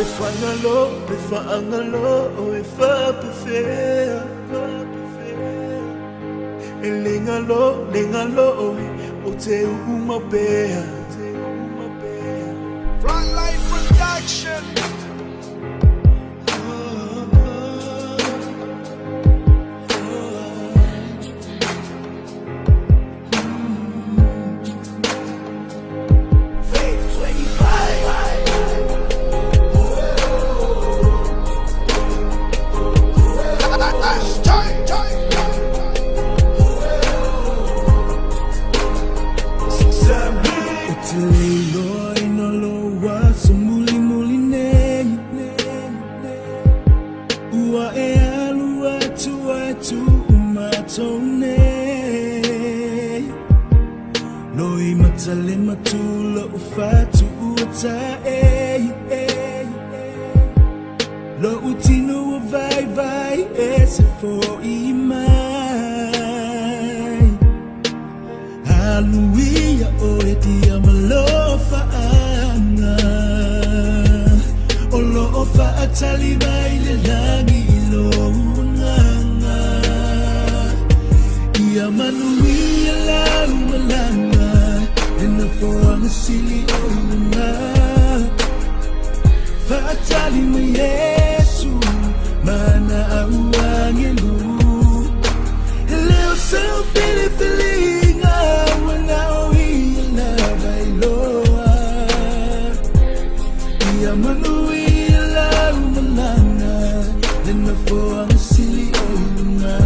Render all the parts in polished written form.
Pe whaangalo o e whapewhea. E lengalo, lengalo oe, o te uumapea. Frontline Production. Loi matale matula ufatu uata e Lo utino vai vai ese fo imai. Hallelujah o e tia malofa anga. O lo ofa atali mai le langi lo nganga. Ia manuia la umalanga. Ena foanga sili o ilunga. Faatali ma Yesu mana au angelu. Leo seu fili filinga wana o ia lava iloa. Ia manuia la umalanga. Ena foanga sili o ilunga.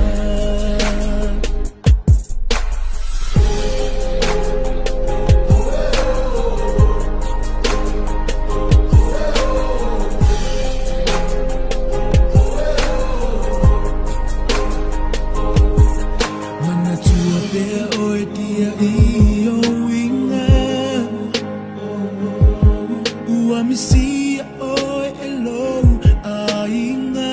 Misia oe elo ainga.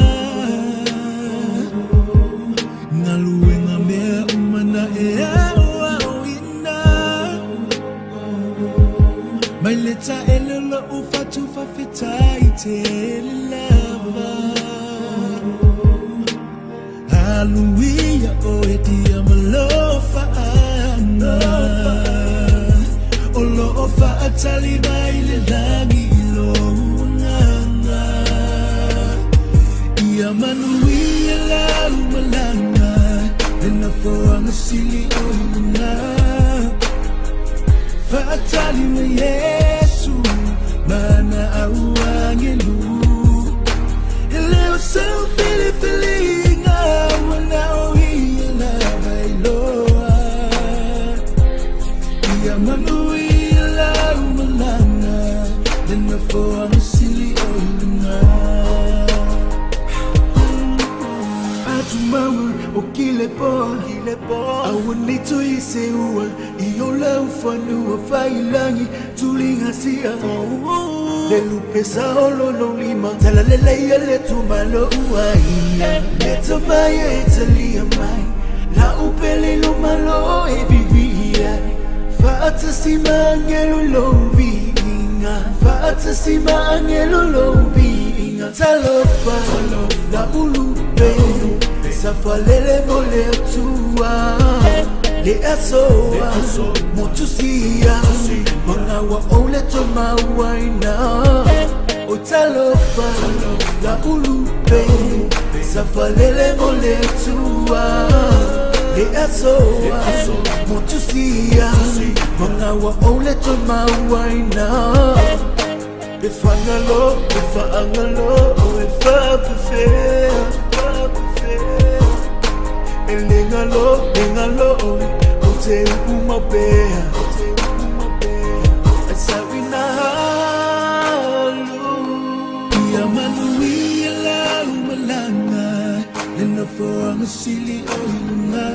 Ngaluenga mea umana e ao ao ina. Mai leta elelo ufatu fafetai te lava. Hallelujah oe tia malofa anga. O lo ofa atali mai le langi lo nganga. Ia manuia la umalanga. Ena foanga sili o ilunga. Faatali ma Yesu mana au angelu. Leo seu fili filinga wana o ia lava iloa. Ia manuia la umalanga. Ena foanga sili o ilunga. Atumaua o kile po, Awanito i se ua, i o lau whanua whailangi, tulinga sia. Le lupe sa olo lo lima, tala le leia le tumalo ua ia. Le tamai e talia mai, la upele lo malo e vivia. Faatasi maangelo lo viinga, faatasi maangelo lo viinga. Talofa, la ulupe, safalele mole atua. Le asoa, motusia, mangawa ole to mawaina. O talofa, la ulupe, safalele mole atua. Le asoa, motusia, mangawa ole to mawaina. Pe whangalo, pe whaangalo, o e whapewhea. E lengalo, lengalo, oe, o te uumapea. E sawina halu. Ia manuia la umalanga. Ena foanga sili o ilunga.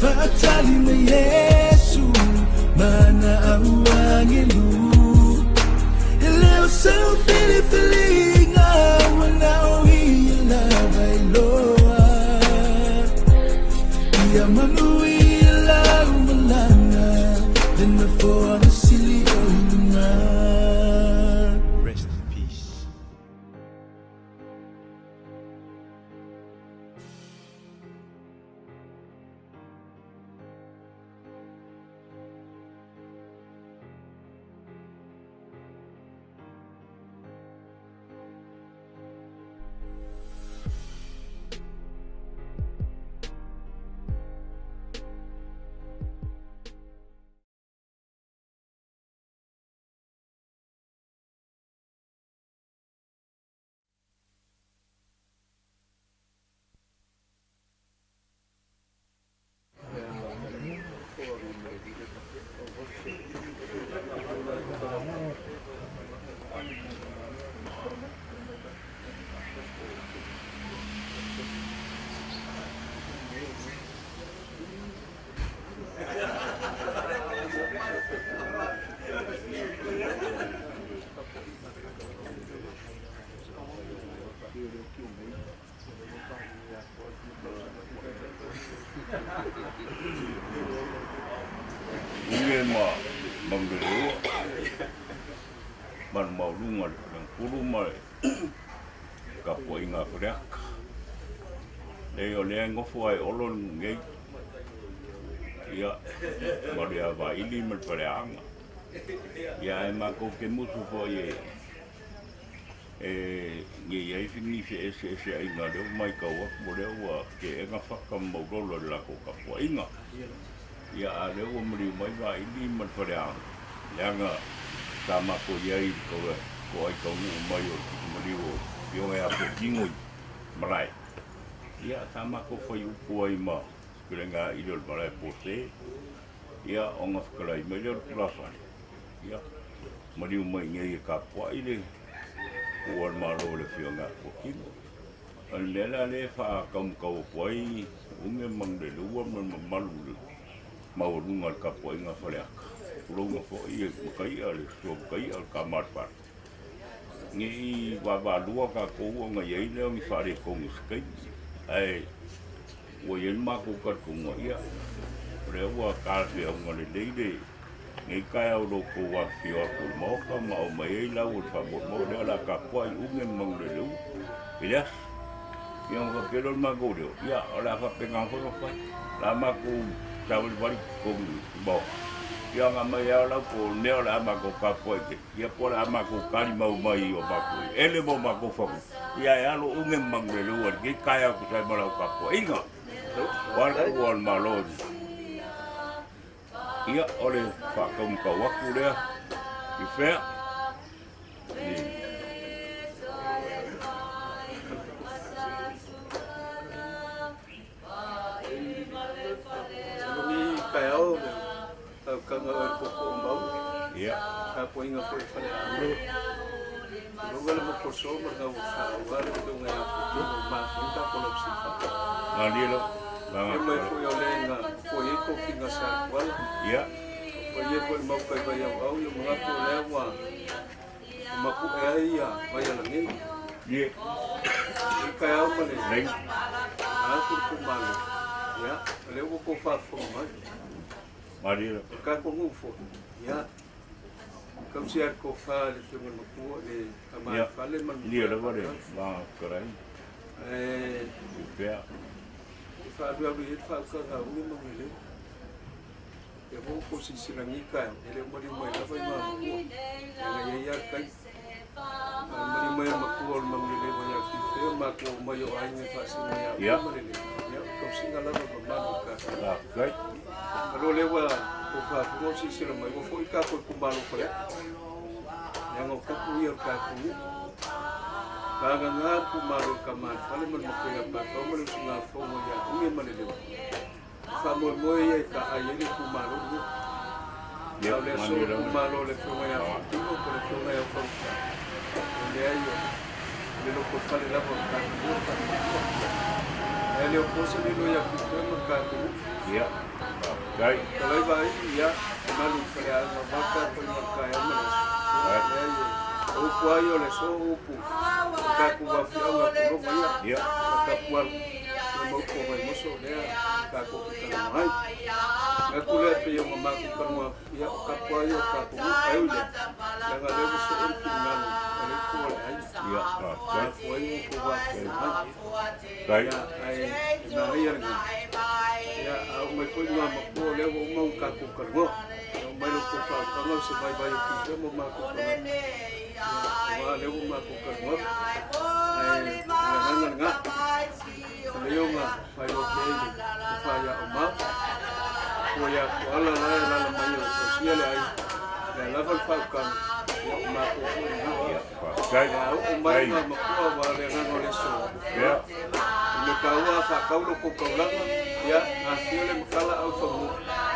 Faatali ma Yesu mana au angelu. Leo seu fili filinga wana o ia lava iloa. Ia manuia la umalanga. Ena foanga sili o ilunga. Manuleleua ma le maualuga o le Faleagafulu ma le tapuaiga a Faleata. Leai o lea e nofo lava e Olo le nuu nei, ia, ma le Vaili ma le Faleaana. Ia ae matou te musu foi e ne i ai ni feeseeseaiga o lea ua matau atu o lea ua teena fata ma maulolo i le latou tapuaiga. Ia a o lea ua maliu mai Vaili ma le Faleaana, leaga sa matou i ai i le toai taunuu mai o le pitomaliu o Afioga ia Fuatino i Malae. Ia sa matou fai upu ai ma fetalaiga a Ili o le Malae Pose, ia ona fetalai mai lea o le tulafale, ia maliu mai i inei e tapuai le pua o le Malo i le Afioga ia Fuatino. O le mea la lea e faataumatau atu ai Uge ma Manuleleua ma le mamalu i le maualuga o le tapuaiga a Faleata, tulouna foi e Mataia le Susu o Mataia o le tama a le fale, ne i vaavaalua tatou ona i ai lea o ni faaletonu i se taimi. Ae ua i ai le matou talitonuga, ia, o lea ua talafeauga lelei lenei taeao i lo outou afifio atu i le Maota ma aumai ai lau o le faamoemoe lea o le a tapuai Uge ma Manuleleua i le aso. Ia ona faapea lea o le matou leo, ia o le a faapena foi ona fai. O le a matou savalivali i totonu i le Maota, ia ona aumai lava lau po o le mea o le a matou tapuai i ia po o le a matou talimau mai i o matou eleele ma o matou fanua, ia e alo Uge ma Manuleleua i lenei taeao e tusa ai ma lau tapuaiga. Aua le tuua o le Malo i Ia, o le faataumatau atu lea i fea. Ni taeao le taukaga o le popo o mau. Ia. Tapuaiga foi Faleaana. Tulonga le mokoso ma le gau wha le tunga ia futu ma futa ko lo sifa. Malie lo. E mai foi o le nga foi e ko finga sa kuala. Ia. Foi e foi mau kai vai au au yo mga ko le wa. Maku e ai ia vai ala nei. Ie. I kai au ma le. Nei. A ku ku malo. Ia, le ua ko whaafonga mai. Malie lo. Ka ko ngufo. Ia. Kausi a ko wha le whionga makua le ama whale man. Lia lava le vā karai. E I pea. I wha alu i wha uka ngā unge ma ngele. Ia vō ko sisirangi ka e le umari mai lava i ngā makua. E ngā ia ia kai. Mari mai makua o le mangele wa ia ki whea makua o mai o ainga whaasinga ia Ia. marele. Ia kausinga lava ma manu ka. Ka kai. Alo lewa ko whaafunga o sisira mai wa foi ka koe kumalo whare. Ia ngau kapu ia o kākuni. Ngā ngā kumalo ka maan whale man makoia pākau male usu ngā whaunga ia unge male lewa. Wha moe moe ia i ka ai ele kumalo ia. Ia, Au lea so malie lava. kumalo le whaunga ia whakino ko le whaunga ia whauwha. Le ai o le loko whale lava o kākuni o whakino. E leo posa le lo ia ki whea ma kākuni. Ia. Ka kai. Ka lai vai ia malu whale a ngā waka koe ngā kai au male aso. Ai. Le ai e upu ai o le so upu. O kāku wafi au ngā kulonga ia. Ia. Sa kāku alu. Le maupo vai moso lea kāku ki tana mai. Ngā kule pe o ngā māku kanua ia o kāku ai o kāku mu au le. Le ngā lewa se e whiringalu o le kua le ai. Ia. Ka kai. Kāku ai o ko wafi mai. Kai. Ia ai e nā hei ara ngā. Ia au mai foi ngā makua o lea wa umau kāku kanua. Ia o mai lo ko whaukanga o se vai vai o ki whea mo māku kanua. Ia o ngā lewa māku kanua. Ai le nganga ngā. Le yonga whai o ke eile o whaia o mau. Ko ia ko ala lai lala mai o o sia le ai. Le lava le whaukanga. Ia o māku o ngā. Ia. Ka kai. Ia o mai ngā makua wa le nganga o le so. Ia. Me ka ua whakaulo ko kaulanga, ia, ngā whio le makala au whangu.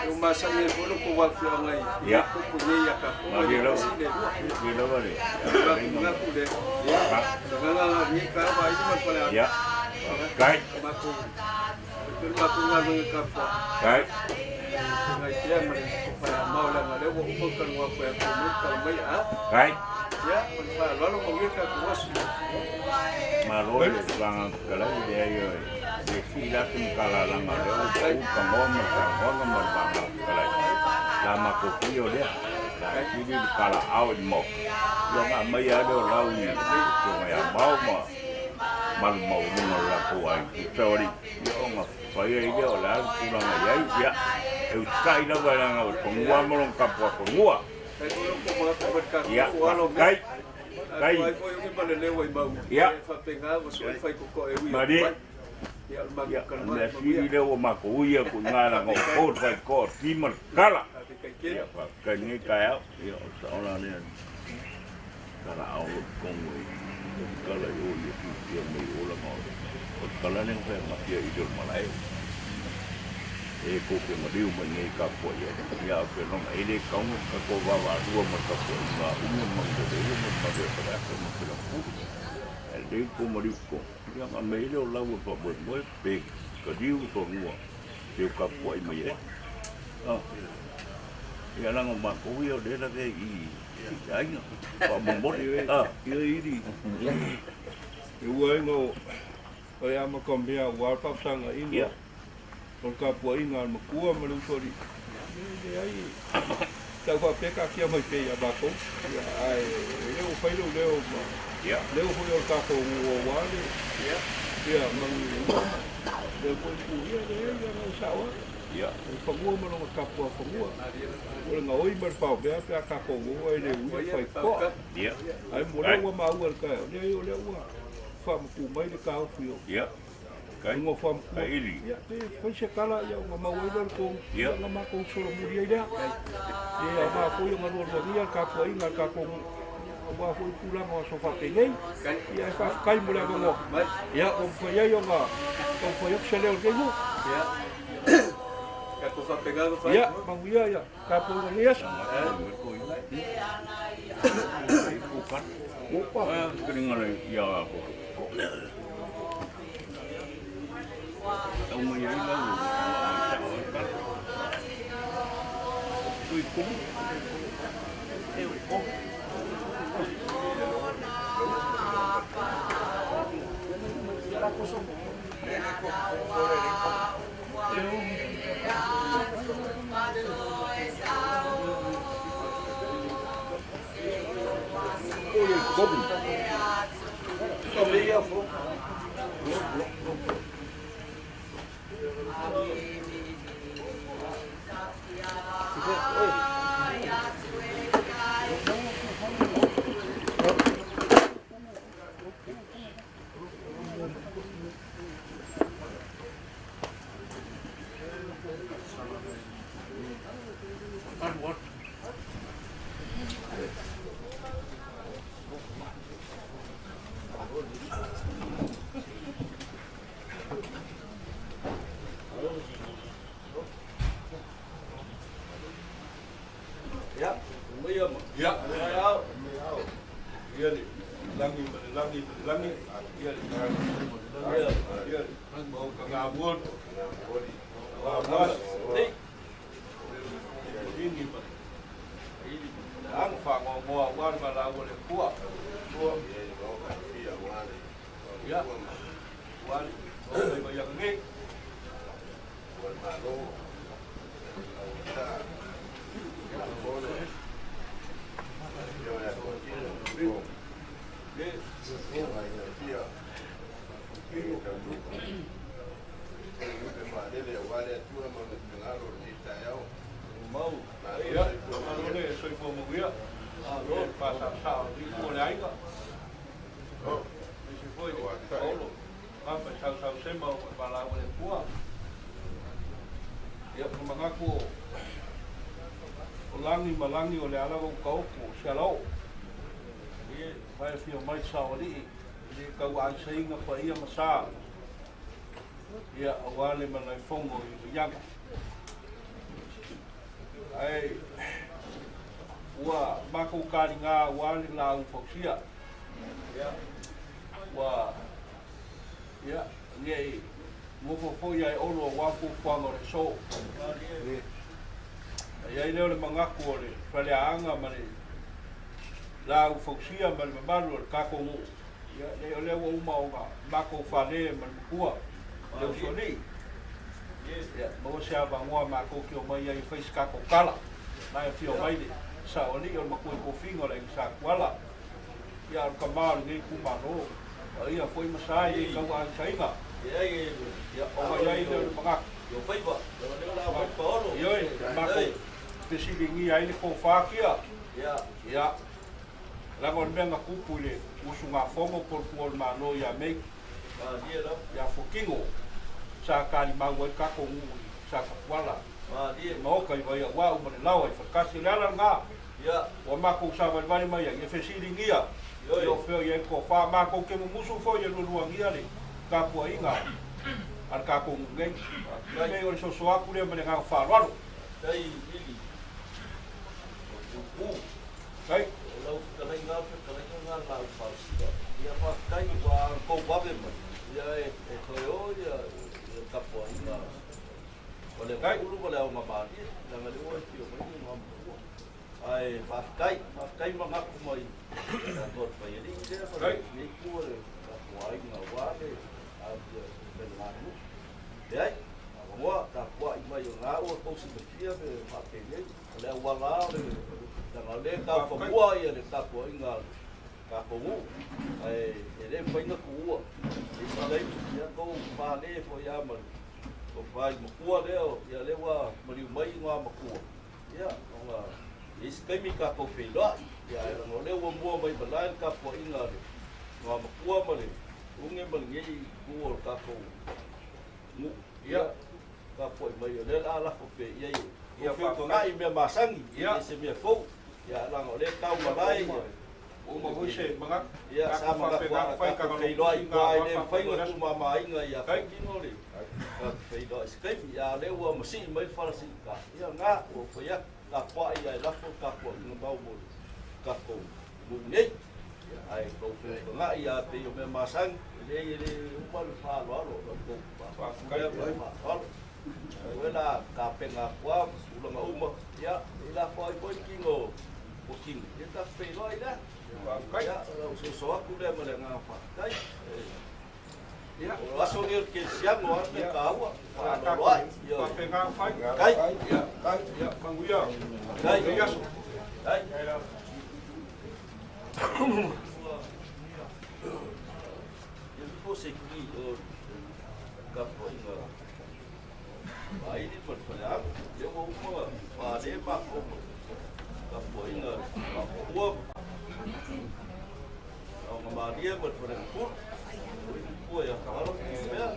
E o masangi e polo ko wawhia ngai. Ia. Kuku nei ia ka konga Malie ia lava. kasi le rua. Malie lava le. Ngā ngā kule. Ia. Ngā ngā ngā ngi ka wa i ma whale Ia. Ka kai. Mako. Pere mako ngā ngā ka pua. Kai. Ngai tea mare ko whai a maula ngā leo wa umau ka ngā koe a kō mai ka mai a. Kai. Ia, ma whai lalo mo ngi ka kuwasu. Malo le vanga kalai le ai o le si la tum kala la ma le o u ka mo ma ka mo ma ma vanga kalai. La ma ko ki o lea. La sili le kala au i mo. Ia nga mai a leo lau i tonga ia mau ma malu mau lunga o lakou ai. I sawali, ia o nga fai ai lea o le a le tulaga i ai. Ia, e usitai lava leaga o le fanua ma lona tapuafanua. Ia, faafetai. Faafetai. Ia. Malie. Ia, o le mea sili lea ua matou ui atu i ina leaga o outou le faitotoa o le ti ma le tala. Ia, faafetai i lenei taeao. Ia, o le saola lea. Tala ao lo tonu e tala i o ia fiafia mai o langa o le tala lea na fai ananafi i le malae. E kou te maliu mai nei tapuai ai. Ia au te lona e le tatau ona tatou vaavaalua ma le tapuaiga a Umi ma Manualeleia ma le mamalu ia Faleata ma Faleapulu. Ae lelei le tou maliu totonu. Ia ona aumai ai lea o lau e faamoemoe pe taliu le fanua teu tapuai mai ai. Ia leaga o matou ia o lea e lavea i i. Aiga, faamolemole. Ia ili. E ua ai no o le amatamea aua le faafesagaina o le tapuaiga a le matua ma le usoalii. E leai, tau faapea taatia mai pea ia matou, ae o lea ua fai lou leo ma leo foi o le tatou nuu aua le manuia uma. Lea foi puia, leai, leaga e sao lava. O le fanua ma lona tapuafanua. O le gaoi ma le faomea pe a tatou o ai le ui e fai toa. Ae mo lea ua maua i le taeao, leai o lea ua faamatuu mai le taofi o luga o faamatua. Ia, pe fai se tala ia ona maua ai lea o le tonu, ia ona matou solomuli ai lea. E aoga foi ona lualuagia le tapuaiga a le tatou nuu aua foi tulaga o aso faapenei. Ia ae faafetai mo le avanoa. Ia ua mafai ai ona taumafai atu se leo o lenei nuu. Ia, manuia ia tapuaiga i lenei aso. Opa. Ia, ia, ia le lagi ma le lagi ma le lagi, ia le ia, ia le mau kagamuan, kagamuan, ini ma le ang whangongoa ua le malau o le pua. Ia, ua le mai mai nei. Mau, ia, malo le soifua manuia, malo le faasaosa o liu o le aiga. Aemaise foi le paolo, papa e sausau sema o valaau a le Atua. Ia, na manatu o lagi ma lagi o le ala ua taoto o se alaoo. Ia, vae afio mai saoalii, e le tauaaisaina paia ma sa, ia, aua le malaefono i Vaiaga. Ae ua matou taliga aua le laau fausia. Ia, ua, ia, nei nofo foi ae olo aua fuafuaga o le aso. E i ai lea o le manatu o le faleaaga ma le laau fausia ma le mamalu o le tatou nuu. Ia, leai o lea ua uma ona matou fale ma le matua, le usoalii. Ia, maua se avanoa matou te omai ai e fai se tatou tala. Na e afio mai le Saoalii o le matua i tofiga o le Aiga Sa Tuala. Ia a o le tama o lenei itumalo. Paia foi ma sa e le tauaagisaina. Ona i ai lea o le manatu. Ioe, matou fesiligia ai le tofa kia. Ia, leaga o le mea na tupu i le usugafono po o le tua o le Malo ia Mei, ia Fuatino, sa talimau ai le tatou nuu i Satapuala, i Maota i Vaiauau ma le Laoa i Faletasi. O le ala lena ua matou savalivali mai ai e fesiligia ia o fea i ai le tofa. Matou te mumusu foi e lualuagia le tapuaiga a le tatou nuu nei. E pei o le soso atu lea ma le agaga faaaloalo. Kai. O lau fetalaiga o fetalaiga na lau fausia. Ia faafetai ua tou vave mai. Ia e toe o ia tapuaiga o le ulu ma le aoga malie. Leaga lea ua e fia mai ni matua. Ae faafetai, faafetai manatu mai. Tatou te fai alii lea ma le itu o le tapuaiga aua le ia peleganu. Leai, avanoa tapuai mai o na ua tou silafia me faapenei. O le auala o le leaga o lea e taufamua ia le tapuaiga a le tatou nuu. Ae e le mafai ona tuua. E isi taimi, ia tou fale foi lava ma le tofa i le matua lea, ia lea ua maliu mai igoa matua. Ia, ona e isi taimi tatou feiloai. Ia ae leaga o lea ua mua mai malae le tapuaiga a le igoa matua ma le uge ma lenei itu o le tatou nuu. Ia, tapuai mai o lea o le a lafo pea i ai e Ia, feutagai i mea masani, Ia. e se mea fou. Ia, leaga o lea e tau malae ia. Ua uma foi se manatu. Ia, sa Tatou manatu faapena a fai tatou tagaloa feiloai pusiga ua e aua le mafai faafofoga ona aso. tuumamaina ia Kai. Fuatino le tatou feiloai i se taimi. Ia, o lea ua masii mai le fala siita. Ia, na, ua fai atu, tapuai ia e lafo le tapuaiga mau mo le tatou nuu nei. Ae tou feutagai ia pei o mea masani, e le uma le faaaloalo o la outou Faafetai. le faaaloalo. Ai la tapena atu lava ma tulaga uma, ia, e lafo ai foi le tino o tino, ia tatou feiloai lea. Faafetai. Ia, o lau soso atu lea ma le agaga faafetai. Ia. O aso nei o le kerisiano lava le mea taua, Sa faaaloalo tatou ai. Ioe. faapena ona fai. Kai. Ia, ia, manuia. Kai. Lenei aso. Kai. Ia po se ki o tapuaiga Vaili ma le faleaga, ia ua uma fale matou ma tapuaiga faamakua aoga malie ma le falegapulu. O i matua ia Tagalo mea.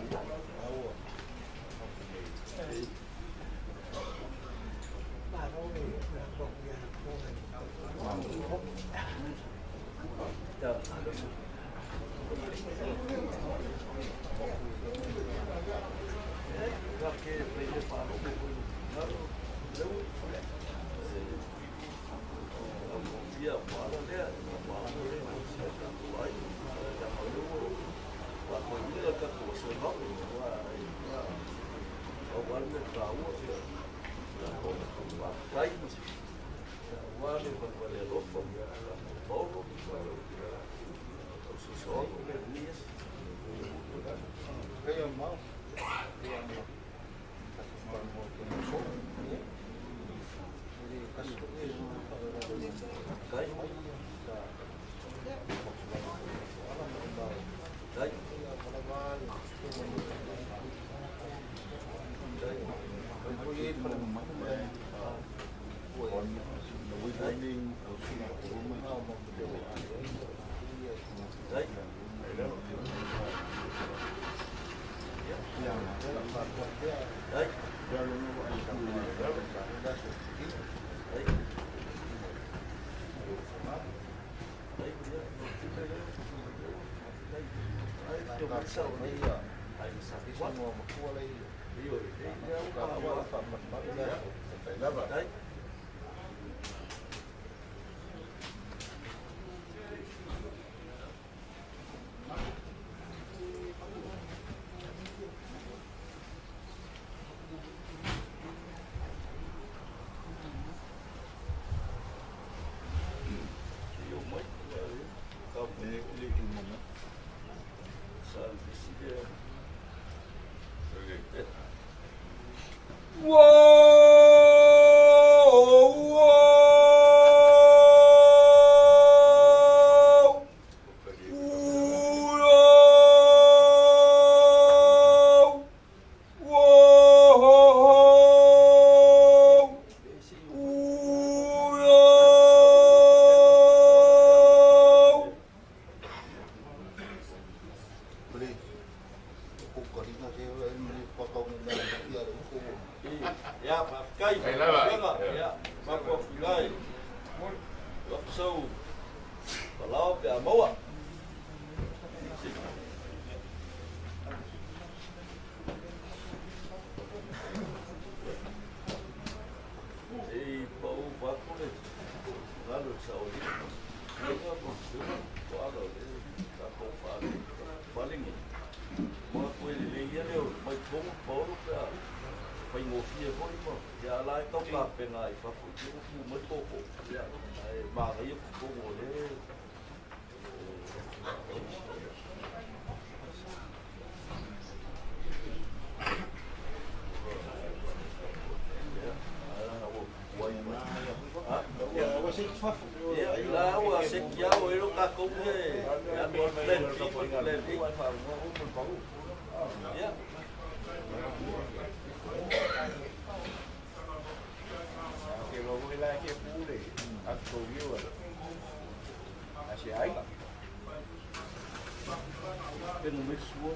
Whoa, whoa. Faafetai. Ai lava. Ia, matou atu i ina e tuu atu sau falao pe a maua. Se i pau atu le lalo i le saolina. Ia, po ala o le tatou faalegi. Manatu e lelei ia lea o le mai totonu paolo pe a faigofie foi ma ia a la e tau tapena i fafo i te i ua tu mai le tootoo ia ae manaia totonu o lea. Ia, la ua seki lava ua i ai lo tatou e alu alu plan B ma le plan A. Ia. Pega mai sua.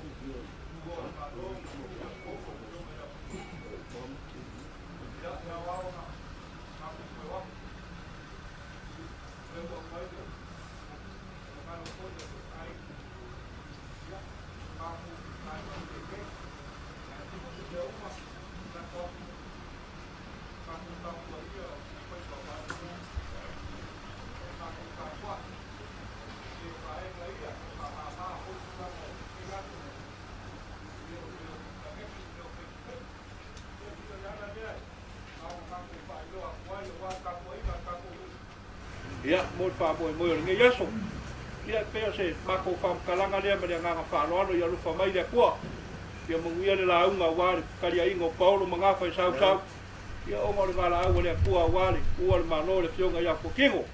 Ia, mo le faamoemoe o lenei aso. Ia, e pei o se matou faamatalaga lea ma le agaga faaaloalo ia alofa mai le Atua. Ia manuia le lauga aua le taliaiga o Paolo ma Gafa e sausau. Ia, ona o le valaau a le Atua aua le ua o le Malo le Afioga ia Fuatino.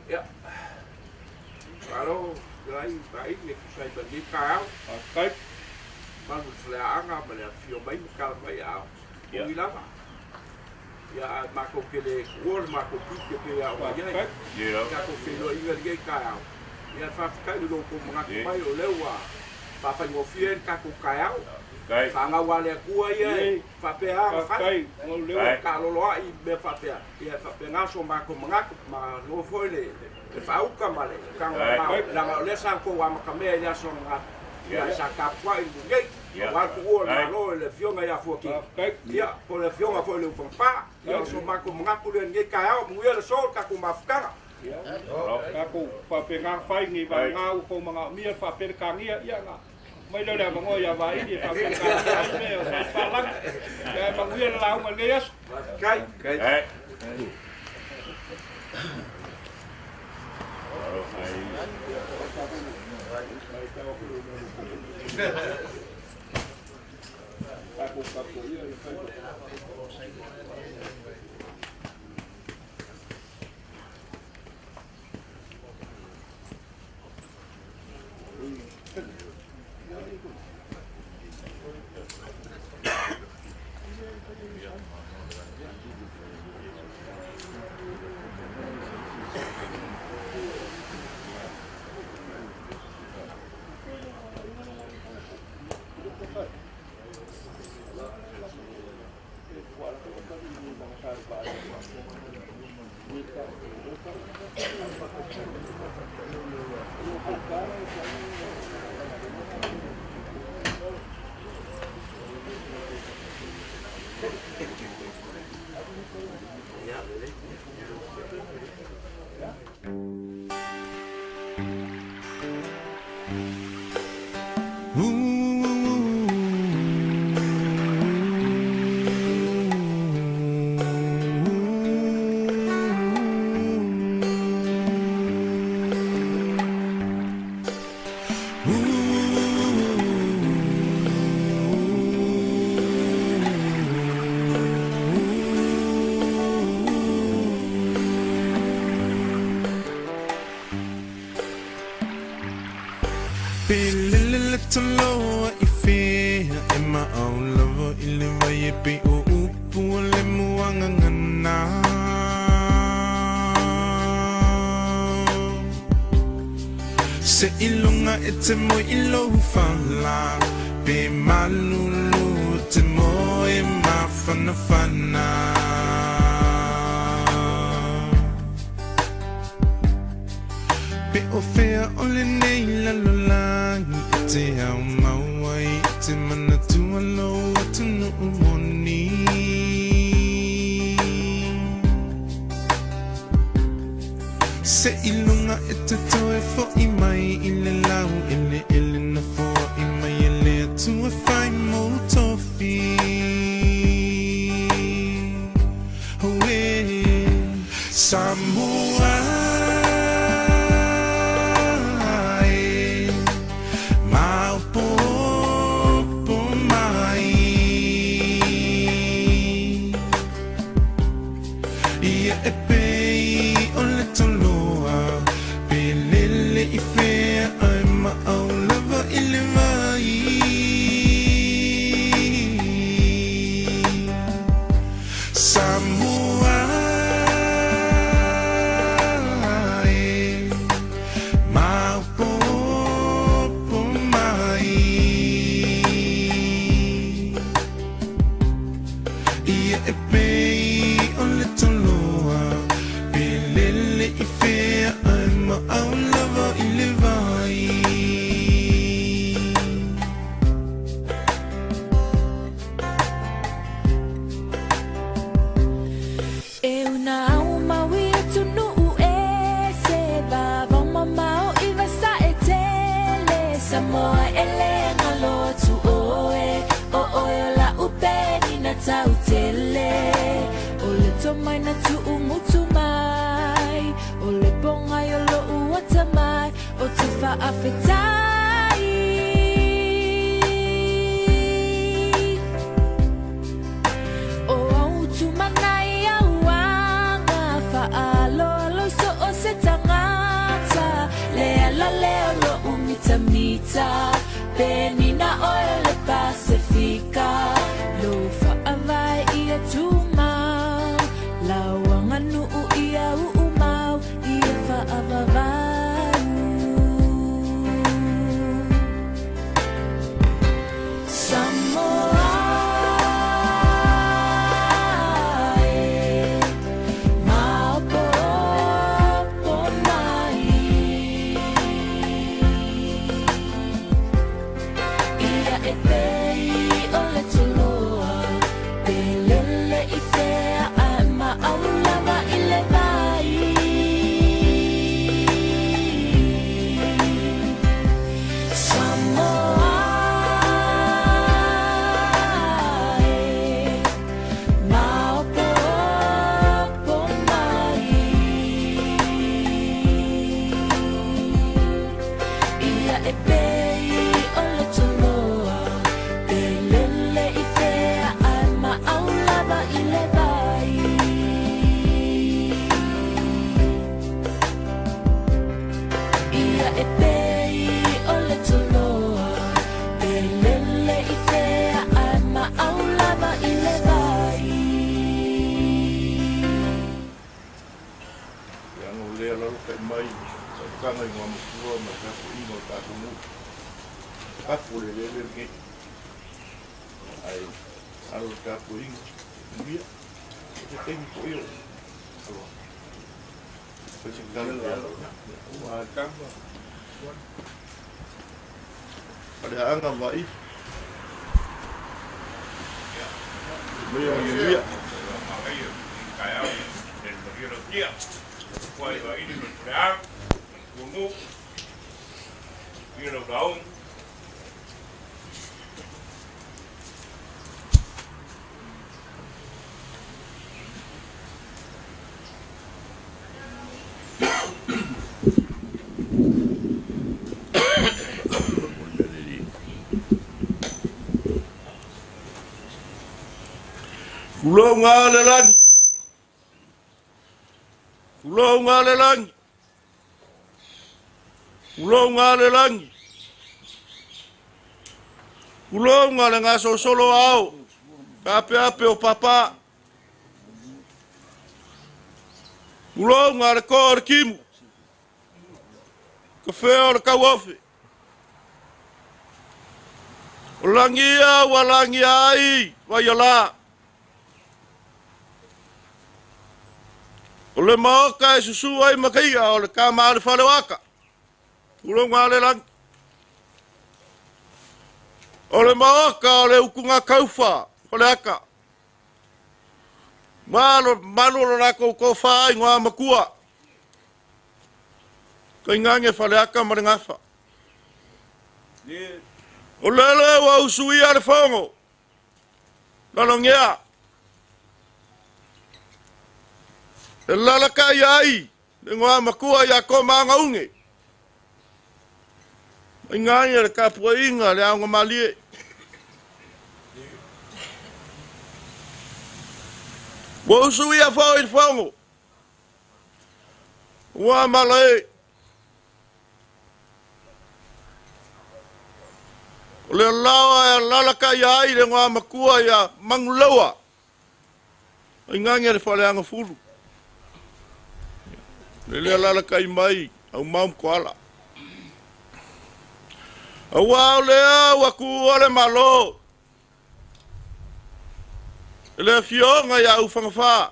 Ia, malo fetalai Vaai e tusa ai ma lenei taeao. Faafetai. Malu i le faleaaga ma le afifio mai ma tala mai a o ui lava. Ia, ae matou te le tuua le matou tiute pei lava ona i ai. Faafetai. Tatou feiloaiga i lenei taeao. Ia, faafetai i lo outou manatu mai o lea ua faafaigofie ai le tatou taeao. Fanau a le Atua ia e faapea lava ona fai. Taalolo ai i mea faapea, ia e faapena so matou manatu. Malo foi le faauta ma le taga mamao, leaga o lea sa outou amatamea i le aso ananafi, ia sa tapuai i lenei, aua le tuua o le Malo e le Afioga ia Fuatino, ia po o le Afioga foi i le Ufagafā. Ia o so matou manatu lea i lenei taeao, manuia le aso o le tatou mafutaga. Tatou faapena fai ni vaega ua tou manaomia le faapeletania, ia ona aumai lea o le avanoa ia Vaili e faapeletania ai mea o nai papalagi. Ia ae manuia le lauga i lenei aso. Faafetai. Taloa i fea e maau lava i le vai e pei o upu o le muagagana. Seiloga e te moe i lou fala, pe malulu te moe mafanafana. Pe o fea o lenei lalolagi e te ao mau ai i te manatua lou atunuu moni. Seiloga e te toe fo'i mai i le lau eleele na foa'i mai e le Atua fai mou tofi. Auē Samoa e, maopoopo mai. Ia e pei o le toloa, pe lele i fea ae maau lava i le vai. Samoa e, maopoopo mai. Ia e pei o le toloa, pe lele i fea ae maau lava i le vai. E una au maui atunuu e se vavao mamao i vasae tele. Samoa e le galo atu oe, o oe o la'u penina tautele. O le tomai na tu'ugutu mai, o le pogai o lo'u atamai, o te fa'afetai. O au tumanai au aga fa'aaloalo i so o se tagata. Le ala lea o lo'u mitamita, penina oe o le Pasefika. Lou fa'avae ia tumau, lau aganu'u ia u'umau, ia fa'avavau. Samoa e, maopoopo mai. Ia e pei o le toloa, pe lele i fea ae maau lava i le vai. Samoa e, maopoopo mai. Ia e pei o le toloa, pe lele i fea ae maau lava i le vai. Ia e pei o le toloa, pe lele i fea ae maau lava i le vai. Ia no lea lalo kai mai tausaga i ngā matua ma tapuaiga o tatou nuu. Kapu le lele lenei. Ae alo le tapuaiga. Manuia. O se taimi foi o aloha. Fai se tala le alo. Ua tama. Faleaga vai. Manuia manuia. Tulou le lagi. Tulou le lagi. Tulou le lagi. Tulou le gasolosolo ao. Apeape o papa. Tulou le ko o le kimu. Kafea o le kauofe. O lagia ua lagia ai vaiala. O le maoka e susu ai makaia o le kama o le falewaka. Tulonga le langi. O le maoka o le ukunga kaufa o le aka. Malo malu lo lako ko fa ai ngā makua. Kaingange faleaka ma le gafa. O lele ua usuia le fogo. Lalogea. E lalaka ai le ngā makua ia ko maga uge. Kaingange le kapuaiga le aoga malie. Ua usuia foi le fogo. Ua malae. O le laoa e lalaka ia ai le ngā makua ia manguleua. Ingange le whaleanga fulu. Le lea lalaka i mai au maum koala. Aua o lea ua ku o le malo. Le fionga ia au whangawha.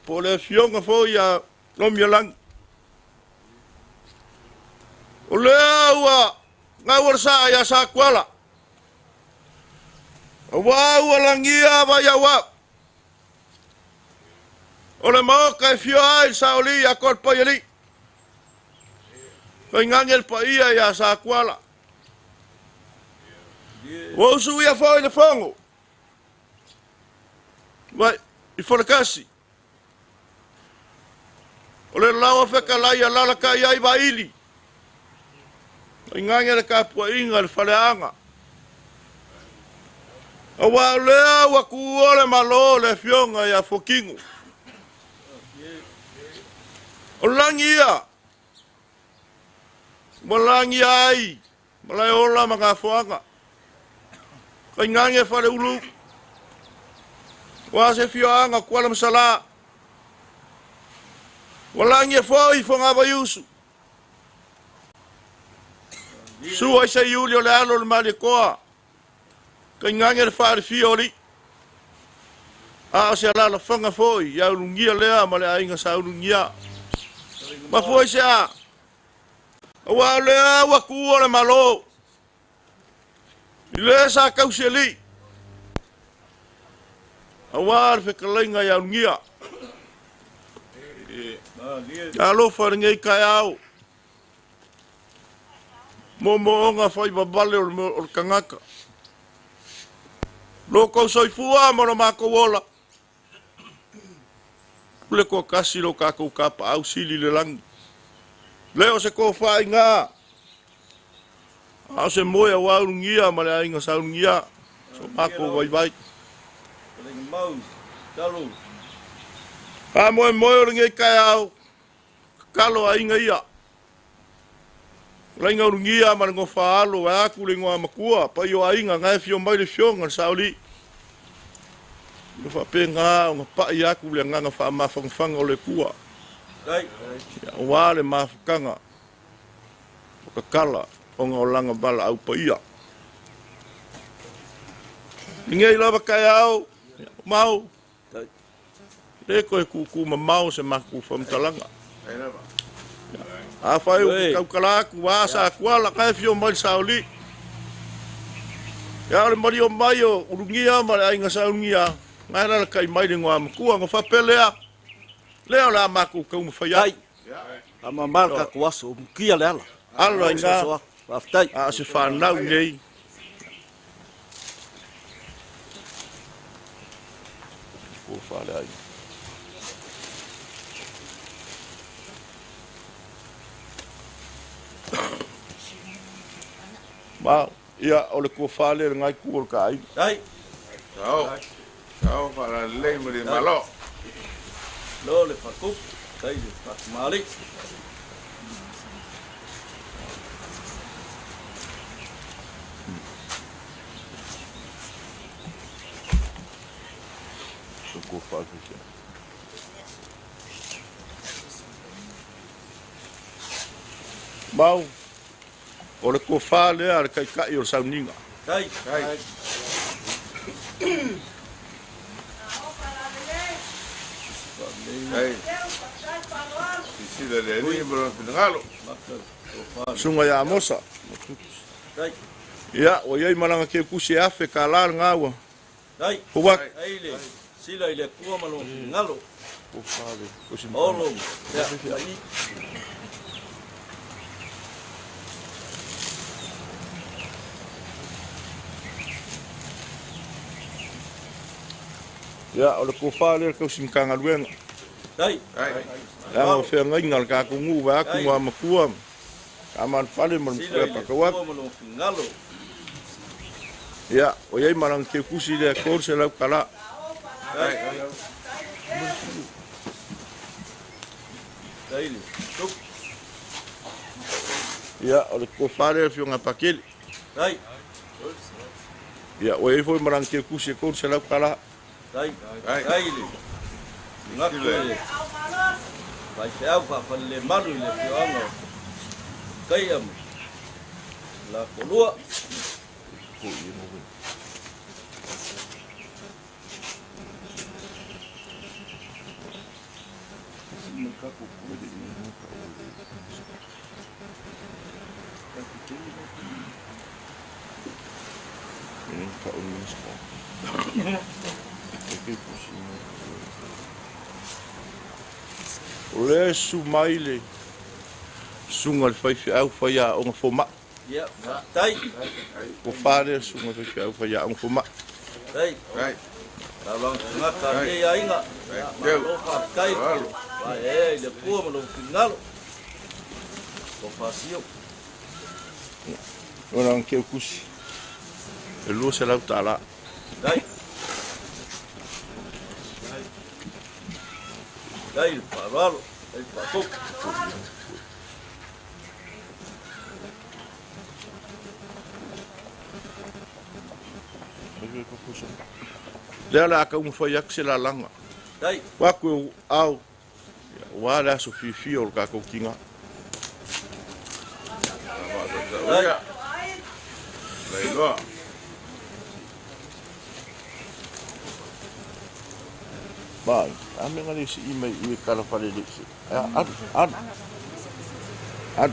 Po le fionga fo ia lomia langi. O lea ua ngau sa ia sa kuala. Aua ua langia vai aua. O le maoka e fio ai sa oli ia kol pai ali. Kai ngange le paia ia sa kuala. Ua usu ia fo i le fongo. Vai, i folakasi. O le lawa wheka lai a lalaka ia i vaili. Ingange le kapuainga le faleanga. Aua o lea ua ku o le malo le fionga ia fokingu. O langi ia. Ua langi ai. Malai ola ma ngā fuanga. Kaingange whale ulu. Ua se fioanga kuala masala. Ua langi e foi fonga vaiusu. Sua i se iuli o le alo le mali koa. Kaingange le whaare fia ori. A o se alala whanga foi. Ia ulungia lea ma le ainga sa ulungia. Ma foi se a. Aua o lea ua ku o le malo. I lea sa kausi ali. Aua le whekalainga ia ulungia. Ia alofa le ngei kai au. Mo mo onga whai babale o le kangaka. Lo kau soifua ma lo mākou ola. Ule koa kasi lo kākou kapa au sili le langi. Leo se kō whai ngā. A o se moe a waurungia ma le ainga saurungia. So mākou vai vai. A moe moe o le ngei kai au. Kakalo a inga ia. Lainga urungia ma le ngofa alo e aku le ngoa makua. Pai o ainga ngai fio mai le fionga le sauli. Le whape ngā o ngā pai aku le nganga wha mawhangawhanga o le kua. Ia wā le mawhakanga o kakala o ngā olanga bala au paia. Ngei lava kai au, mau. Le koe kuku mamau se maku whamtalanga. A whai o kaukala aku, wā sa kuala, kai fio mai le sauli. Ia o le mari o mai o urungia ma le ainga sa urungia. Ngai rara kai mai le ngoa makua, ngā whapelea. Lea o la mākou kau mawhai ai. A mamala ka kuaso, mukia le ala. Alo ai ngā, a se whanau nei. Ko whale ai. Ma, ia o le kua whale le ngai kua o le ka ai. Ai. Tau. Tau whala lei mo le malo. Lo le whakupu, kai le whakumali. So kua whale kia. Mau, o le tofa lea a le taitai o le sauniga. Tai. Sisila le alii ma lona finagalo. Susuga ia Amosa. Ia, ua i ai ma lana keukusi e afe kālā lena ua fou atu. Ai le sila i le Atua ma lona finagalo. Olo ma i. Ia, o le tofa lea le tausi Matagaluega. Leaga o feagaiga a le tatou nuu vaeatu Igoamatua, Tamalefale ma le Matua ia Patauatu. Ia, ua i ai ma lana teutusi lea e $300 tala. Ia, o le tofa lea le Afioga ia Pakele. Ia, ua i ai foi ma lana teutusi e $300 tala. Tai, tai le gatu i le faifeau faafalelemalu i le afioaga o Kaia ma le la toalua. O lea e susu mai le susuga i le faifeau faiaoga fomai. Ia, faafetai. Tofa lea susuga i le faifeau faiaoga fomai. Faafetai. Taulaga tagata a lenei aiga. Malo faafetai. Vaeaea i le Atua ma lou finagalo. Tofa sio. O lana teutusi e $200. Dai. Dai le faaaloalo, dai le faatopu. Lea o le a taumafai atu se lalaga. Dai. O atu e ou aao, aua le aso fiafia o le tatou tiga. Mai, a mea le sii mai i e kala fale le se. Alu, alu. Alu.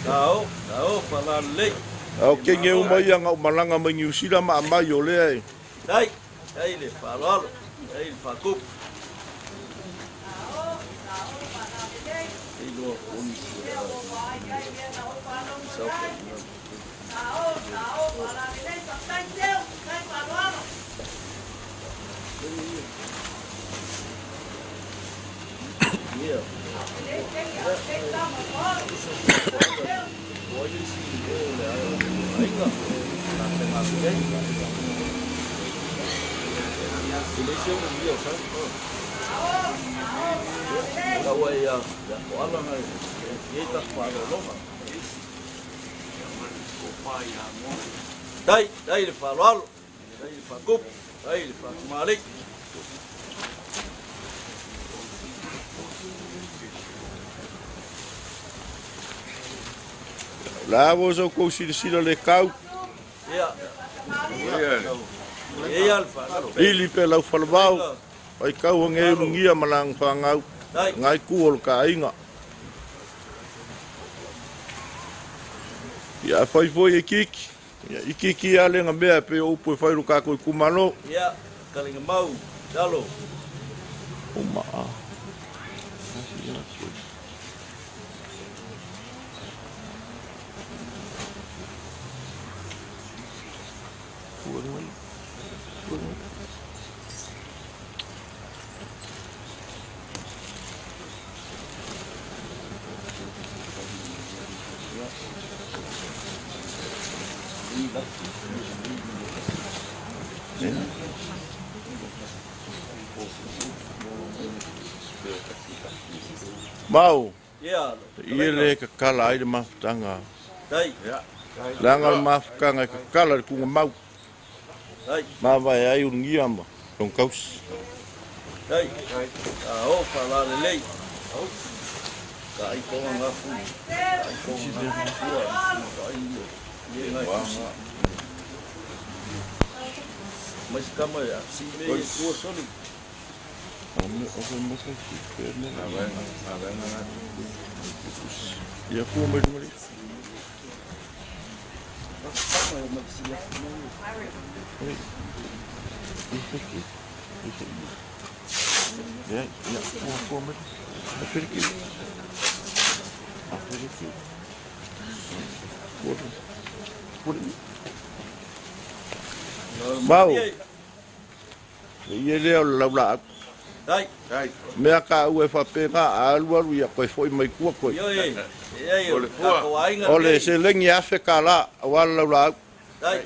Tao, tao, falalelei. Ao kenge uma ia nga umalaga mai Niu Sila ma amai o lea e. Dai, dai le faaaloalo, dai le faatupu. Dai, dai le faaaloalo, dai le faatupu, dai le faatamalii. O le a foi sa outou silasila le kau. Ili pe lau falavao, pai kau hange ulugia ma langa whangau, ngai ku o le ka aiga. Ia fai foi e kiki, ia i kiki a lenga mea pe o upu e fai ro kako i kumalo. Ia, kalinga mau, talo. O maa. Mau, ia le kakala ai le mafutaga. Leaga le mafutaga e kakala le kuga mau. Mavae ai ulugia ma lona tausi. Ka ai tonga ngafu. Ka ai tonga ngafu tua. Ka ai ia ngai tusi. Mai se kama ia. Si me ia tua soli. Ia fua mai lunga li. Ia, ia, fua, fua mai. A whiri ki. A whiri ki. Fua li. Fua li. Mau. Le ia lea o le laulaau. Dai. Mea ka ua e whapena a alu alu ia koe foi mai kua koe. Ioe. Ia O le fua. O le selegi afe ka la a wala laulaau. Dai.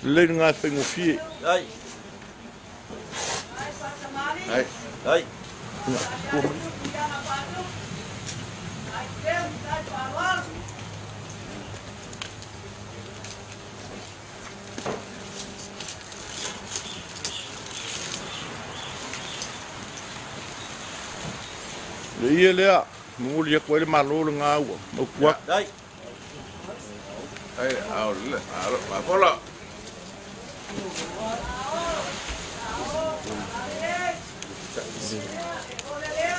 Lelei ngā whaingofie. Dai. Ai. Dai. Fua mai. Le ia lea, muli aku ai le malo le ngā ua, mau kua. Dai. Ai, au le, alo, ma fola.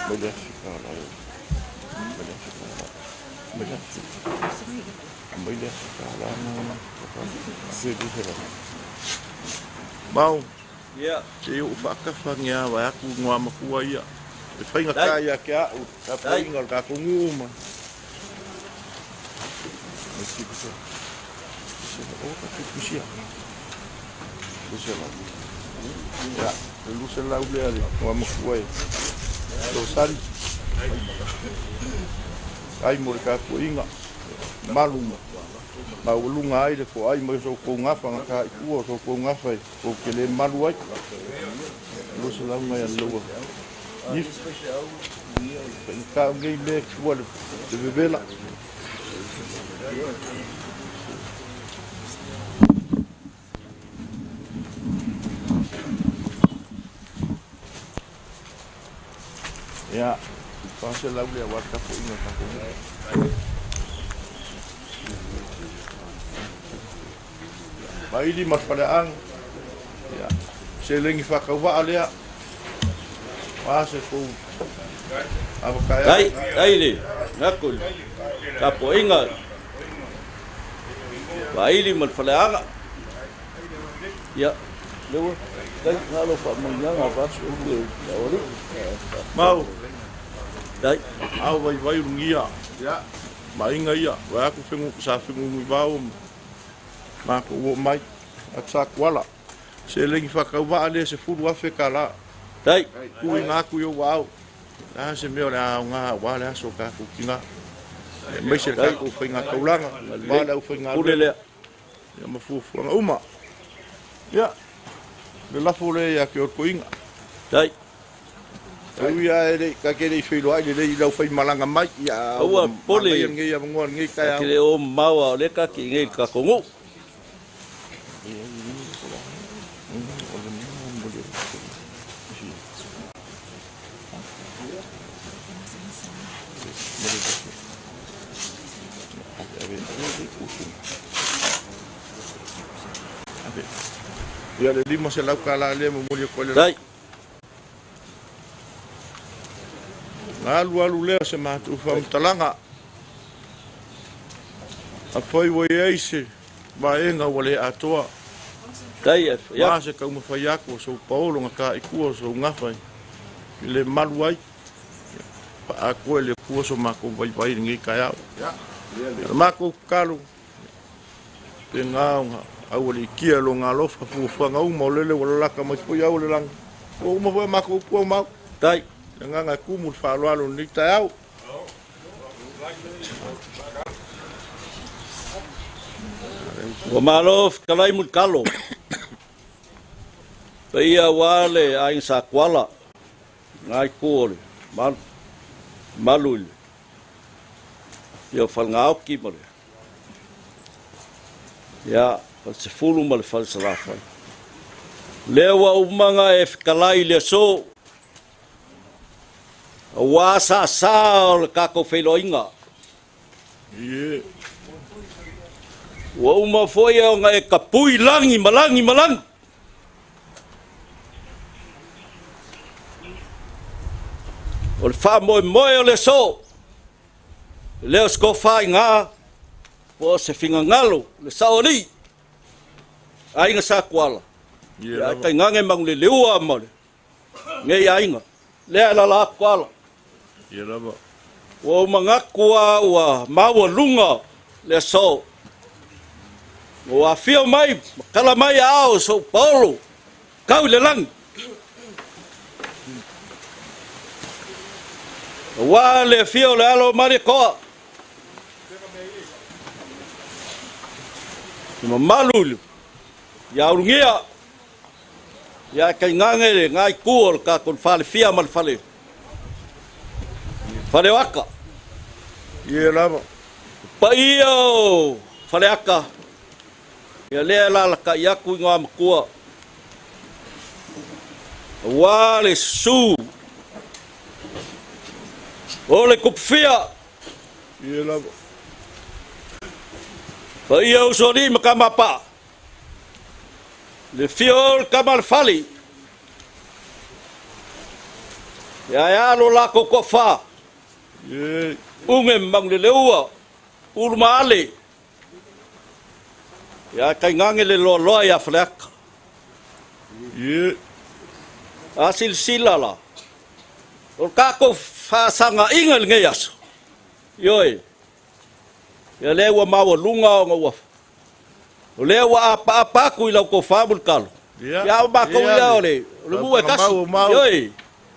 Mai le afi ka la e. Mai le afi ka la. Mai le afi. Mai le afi ka la na na. Se du se la. Mau. Ia. Te o whakafa ngā wa aku ngā makua ia. E whainga Dai. ka ia ke au, ka Dai. whainga o ka kongu ma. Mai ki kusia. Kusia, o ka ki kusia. Kusia la. Ia, le luse lau lea le ngā makua e. Tō sari. Ai mo le ka kuinga. Malunga. Ma ulunga ai le ko ai mo so ko ngafa nga ka ikua so ko ngafa ko ke le malu ai. Luse lau ngai a lua. Nif. Ka ngai me kua le bebela. Ia, pa se lau le wa ka ko inga ka ko. Maili ma whale ang. Ia, se lengi whakawa alea. Wa se kou. Ava kai. Dai, dai le. Ngaku. Ka poinga. Vaili ma le faleaga. Ia. Lewa. Dai ngalo fa manganga va su le. Ori. Mau. Dai. Au vai vai rungia. Ia. Mainga ia. Wa aku whengu sa whengu ngui vau. Ma ko o mai. Atsa kuala. Se lengi whakawa alea se furu afe ka la. Dai. Kui ngā kui o wau. La se mea o le au ngā wā le aso ka kuki ngā. Mai se le kako whai ngā kaulanga. Wā le au whai ngā Pule lea. Ia mafuafuanga uma. Ia. Le lafo le ia ke o koinga. Dai. Ui a e ka ke lei whilo ai le lei lau whai malanga mai. Ia. Aua pole. Mai ngai ia ngoa ngai kai Ka au. ke le o maua o le ka ki ngai ka kongu. Ia le lima se lau ka la le mo moli ko le. Dai. Ngā alu alu lea se mātou whamtalanga. A whai wai ei se vaenga ua le atoa. Dai e. Ia. Mā se kauma whai aku o sou paolo ngā ka ikua o sou ngawhai. I le malu ai. Pa a koe le kua so mākou vai vai ngai kai au. Ia. Ia le. Le mākou kalu. Te ngā o ngā au le kia lo ngā lofa fuafuanga uma o lele wala laka mai fui au le langi. O uma fua mākou pua mau. Dai. Le nganga kumu le whaaloalo ni tai au. Ua malo fetalai mo le kalo. Paia ua le aiga sa kuala. Ngai ku o le malu. Malu i le. Ia o falgaoki ma le. Ia, falesefulu ma le falesalafai. Lea ua umaga e fetalai i le aso. Auā sāsā o le tatou feiloaiga. Ua uma foi ona e tapui lagi ma lagi ma lagi. O le faamoemoe o le aso, e le o se tofa-i-gā po o se finagalo le Saoalii, Aiga Sa Tuala, ae tainane Manuleleua ma lenei aiga. Lea e lala atu Tuala. Ua ou manatu lava ua maualuga le aso. Ua afio mai ma tala mai aao o sou paolo tau i le lagi. Aua le afio o le alo o Malietoa, le mamalu ia Ulugia, ia tainane le na itu o le tatou falefia ma le fale Faleoaka. Ia lava. Paia o Faleata, ia lea e alalatai atu i Igoamatua, aua le susu o le Tupufia. Ia lava. Paia o Usoalii ma Tamapaa, le afio o le Tama a le Fale, ia e a lo latou toafa, Uge ma Manuleleua, Ulu ma Ale, ia tainane le loaloa ia Faleata. A silasila la, o le tatou faasagaina i lenei aso, ioe, ia lea ua maualuga ona ua O lea ua apaapa atu i lau tofa Mulitalo, ia o matou ia o le nuu e tasi, ioe,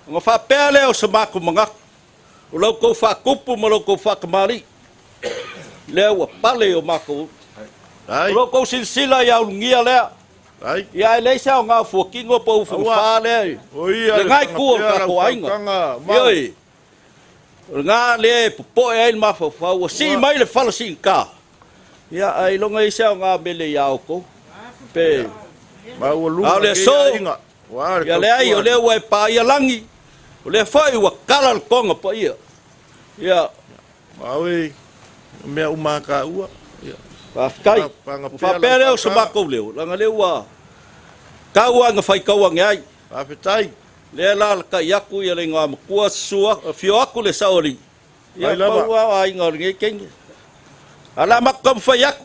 ona faapea lea o se matou manatu, o la outou faatupu ma la outou faatamalii, lea ua pale i o matou. O la outou silasila i aulugia lea, ia ae leai se aoga o fuatino po o ufogafa lea i lena itu o le tatou aiga, ioe. O lena lea e popoe ai le mafaufau, ua sii mai le fala siigata, ia ailoga i ai se aoga mele ia outou. Pe a o le aso, ia leai, o lea ua e paia lagi, o lea foi ua tala le toga paia. Ia. Maui, mea uma a taua. Faafetai. Ua faapea lea o se matou leo, leaga lea ua tau lava ina faitau ane ai. Faafetai. Lea la alatai atu ia le igoamatua susu afio atu le saoalii. Ia pau lava o aiga o lenei teine. A o le a matou taumafai atu.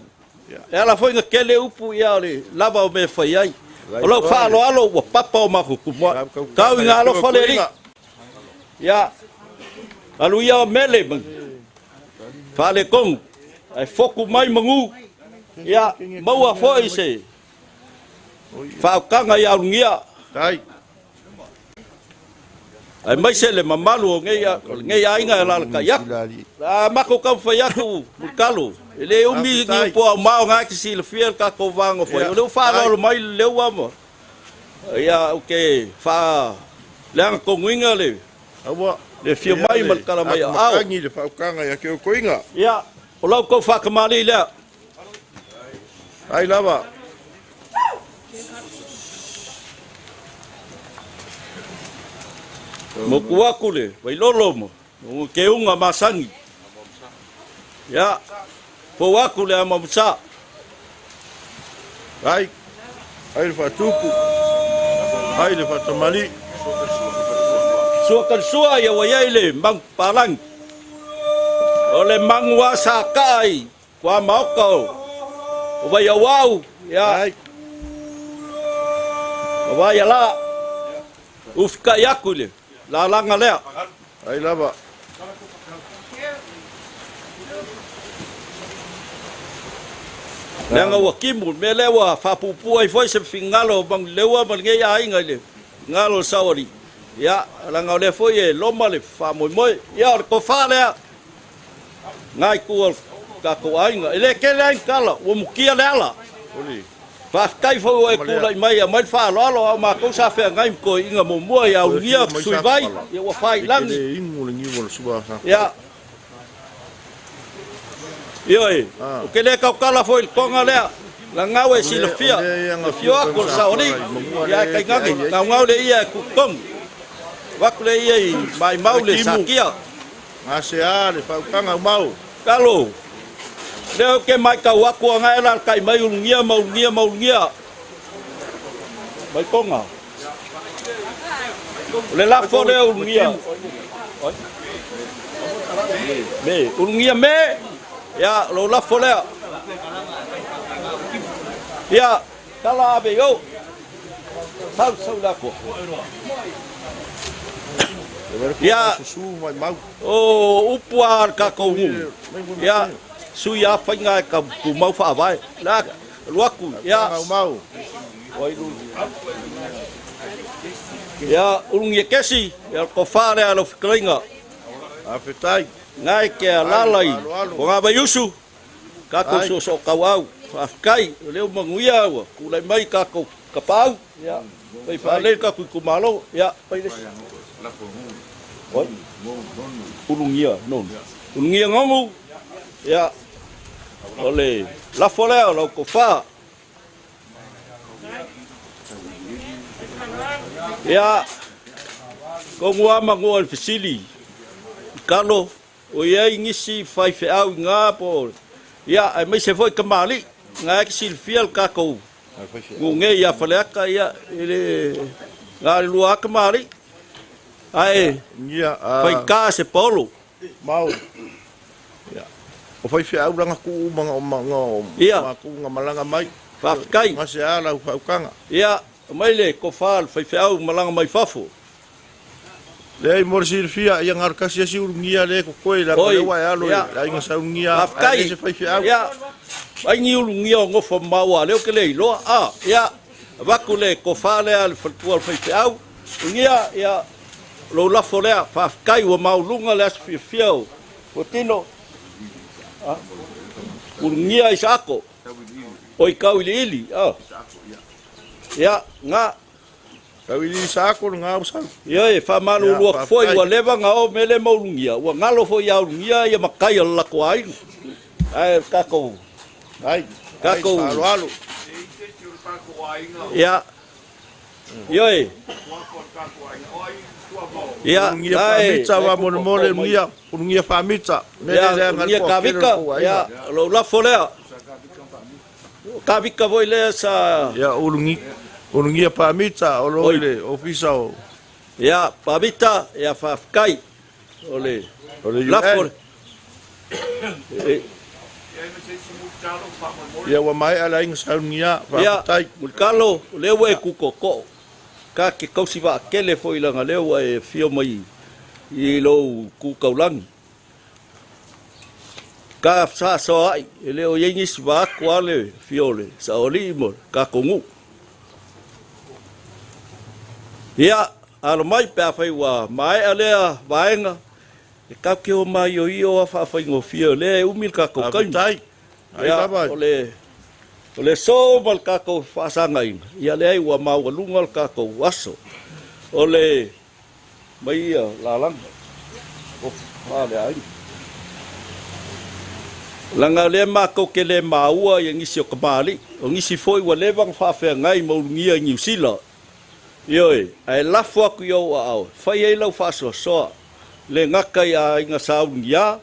E ala foi ina tele upu ia o le lava o mea e fai ai. O lou faaaloalo ua papa o matou tumuai. Tau ina alofa le Alii. Ia alu ia o mele ma faaletonu ae fotu mai manu. Ia maua foi se faautaga ia alugia. Aemaise le mamalu o lenei aiga e alalatai atu. A matou taumafai atu Mulitalo, e le umi ni upu aumao na e te silafia le tatou va nofo ai. O lea ua faaaloalo mai le leua ma ia ou te faaleaga tonuina le le afio mai ma le tala mai aao. Ia, o la outou faatamalii lea. Ai lava. Motu atu le Vailolo ma keuga masani. Ia, pou atu le Amamusa. Ai, ai le faatupu, ai le faatamali. Sua kalisua ia ua iai le magu palangi. O le magu a sa kaa i Kua maoka o Vaiauau, ia. O Vaiala, ufikai aku i le lalaga lea. Ai lava. Leaga ua timu, le mea lea ua faapuupuu ai foi se finagalo o Manuleua ma lenei aiga i le finagalo o le Saoalii. Ia, leaga o lea foi e loma le faamoemoe. Ia, o le tofa lea. Nā itu o tatou aiga. E le tele ai ni tala, ua mutia le ala. Faafetai foi ua e tulai mai e aumai le faaaloalo, a o matou sa feagai ma toeaiina muamua ia Ulugia Suivai, ia ua fai i lagi. Ia. Ioe, ou te le tautala foi i le toga lea, leaga ua e silafia, e afio atu o le saoalii, ia ae tainane, gaugau le ia e tutonu. Vaku le ia i maimau le sakia. Gasea le faautaga umau. Kalo. Lea ou ke matau aku agai la kai mai ulugia ma ulugia ma ulugia. Mai konga. O le lafo lea ulugia. Me, ulugia me. Ia, lo lafo lea. Ia, tala ave yo. Sau sau la ko. Ia, susu maimau. O upu a le kakou nuu. Ia, sui a faiga e ka tumau faavae. La, alu aku. Ia, Umau. Ia, ulugia kesi, ia kofa lea lau fetalaiga. Faafetai. Ngai ke alala i Fogavaiusu, kakou soosookauu. Faafetai, o lea ua manuia ua tulai mai kakou kapaau. Ia, fai faalelei le kakou itumalo. Ia, fai le isi. Oi. Ulugia nonu. Ulugia nonu. Ia, o le lafo lea o lau tofa. Ia, kogu ama ngoa i le fesili. I kalo, o iai nisi faifeau i ngā po. Ia, aemaise foi kamali'i. Ngā e ke silafia le kakou nuu nei ia Faleata, ia, i le ngā le lua a kamali'i. Ae, Ia, faigā se paolo. Mau. Ia. O faifeau laga tuu uma ga Ia. matou ga malaga mai. Faafetai. Gasea lau faautaga. Ia, mai le tofa le faifeau malaga mai fafo. Leai mo le silafia ia galekasi asi ulugia lea e totoe laga Oi, lea ua e alo i ia. le aiga saugia ae Faafetai. le se faifeau. Ia, ai ni ulugia o nofo mamao a lea ou te le iloa. A, ia, avatu le tofa lea le faletua o le faifeau. Ulugia, ia, lou lafo lea, faafetai ua mauluga le aso fiafia o Fuatino. Ulugia i Saako. Oi Kauiliili. A. Ia, ngā. Tauiliili Saako lagā ua sau. Ia e faamalulu Ia, atu foi faafetai. ua leva na o mele maulugia. Ua galo foi ia ulugia ia matai o le latou aiga. Ae tatou Ai, Kakou. ai faaaloalo. Ia. Ia e. Ia, Ulugia nae. faamita faamolemole ulugia, ulugia faamita. Mele Ia, lea ga le ulugia toatele o kavika. le tou aiga. Ia, lou lafo lea. Kavika foi lea sa. Ia ulugi ulugia faamita o loo Oi. i le ofisa o Ia, Pavita, ia faafetai. O le o le lafo. UN. E, Ia ua maea le aiga saunia. Ia, Faafetai. Mulitalo, o lea ua e kukokoo. Ka ke kausi vaakele foi laga lea ua e fio mai i lou kukaulagi. Ka saasoaai, e le o iai nisi vaaku a le fio o le saolii mo le kakou nuu. Ia, alo mai pe afai ua maea lea vaega, e tatou te o maioio a faafaigofie o lea e umi le kakou taimi. Faafetai. Ai Ia, lava. o le so ma le kakou faasagaina, ia leai ua maualuga le kakou aso. O le mai ia lalaga, o le aiga. Laga o lea matou ke le maua ia nisi o kamali'i. O nisi foi ua leva ona faafeagai ma ulugia i Niusila. Ioe, ae lafo atu i ou aao, fai ai lau faasoasoa. Le gata i aiga sa ulugia,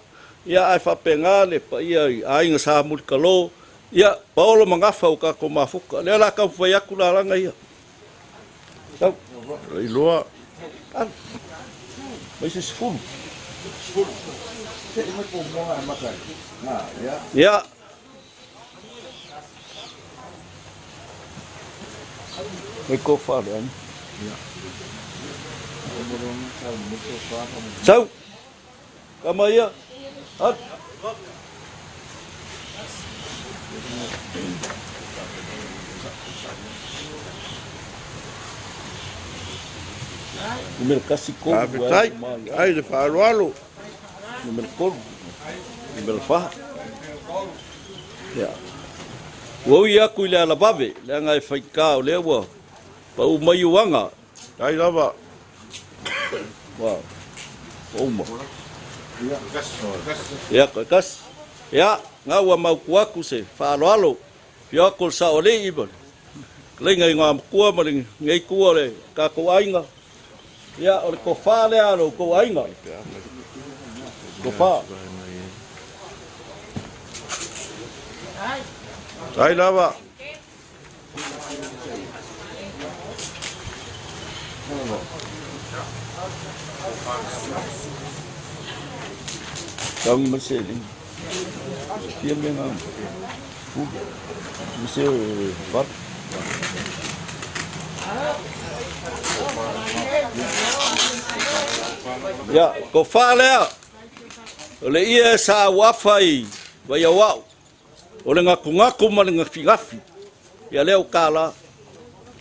ia ae faapena le paia i aiga sa mulikalo. Ia, paolo ma gafa o kakou mafuka. Lea la taumafai atu lalaga ia. Sau, Iloa. alu. Mai se 10. Ia. Mai kofa le ai. Sau. Kama ia. Alu. Numero kasi kolu. Faafetai. Ai le faaaloalo. Numero 3. Numero 4. Ia. Ua ui aku i le alavave, leaga e faigā o lea ua pau mai uaga. Ai lava. Ua uma. Ia, koe kasi. Ia, ngā ua mautu aku se faaaloalo. Fio aku le saolii ma le leiga i ngā makua ma le ngei kua o le kakou aiga. Ia, o le tofa lea a lo outou aiga. Tofa. Tai lava. Taungi mai se lima. Fia mea ngā. Pulu. Ma se valu. Ia, tofa lea. O le ie sa auafa i Vaiauau. O le gakugaku ma le gafigafi. Ia lea o kala.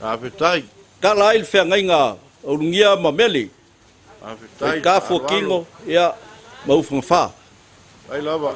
Faafetai. Kala ai le feagaiga o Ulugia ma Mele. Faafetai. Ka fuakino, ia, ma ufagafa. Ai lava.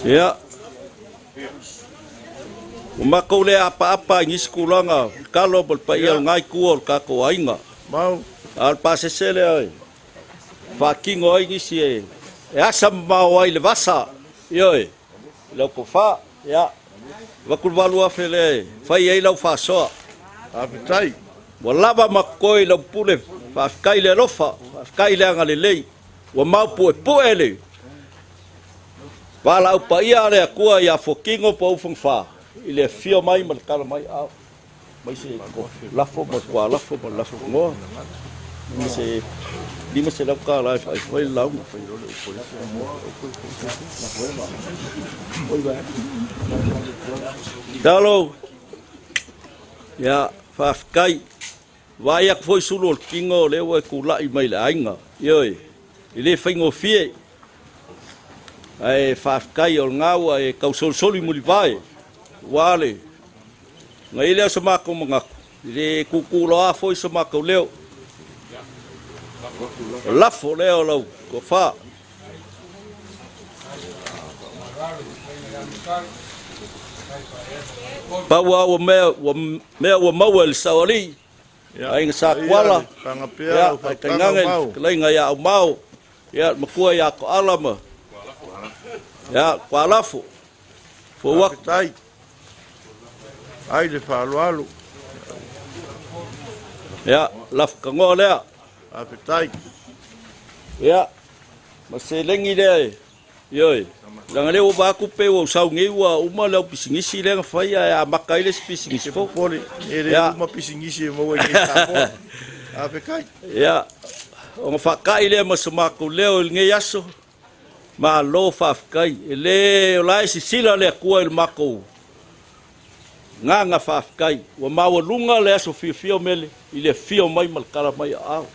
Ia. Ua makou le apaapa i nisi tulaga i kalo ma le paia o lena itu o le tatou aiga. Mau. A o le pasese lea e faatino ai nisi e asa mamao ai le vasa. Ioe, i lau tofa. Ia, avatu le 8,000 lea e fai ai lau faasoa. Faafetai. Ua lava ma totoe i lau pule, faafetai i le alofa, faafetai i le agalelei. Ua maupuepue le valaau paia a le Atua ia Fuatino po o Ufagafa i le afio mai ma le tala mai ao mai se lafo ma le lafo ma le lafo noa ma se 500 tala e faifai le lauga. Talo, ia, faafetai. Vaai atu foi sulu o le tino o lea ua e tulai mai le aiga. Ioe, e le faigofie. Ae faafetai o lena ua e tausolisoli mulivae. Ua le, na i lea o se matou manatu, e le tutuloa foi se matou leo. O lafo lea o lau tofa. Pau lava ua mea ua mea ua maua e le saoalii, aiga sa Kuala, ia, ae tainane le fetalaiga ia Aumao, ia, le matua ia Toala ma ia Kualafo. Fou atu. Faafetai. Ai le faaaloalo. Ia, lafo tanoa lea. Faafetai. Ia, ma seleni lea e, ioe, leaga lea ua vaai atu pei ua ou sau nei ua uma le au pisinisi lea na fai ae amata ai le isi pisinisi fou. Popole, e le uma pisinisi e maua i nei Samoa. Faafetai. Ia, ona faakai lea ma so matou leo i lenei aso, malo faafetai. E le o la e sisila le Atua i le matou gaga faafetai. Ua maualuga le aso fiafia o Mele i le afio mai ma le tala mai a ao.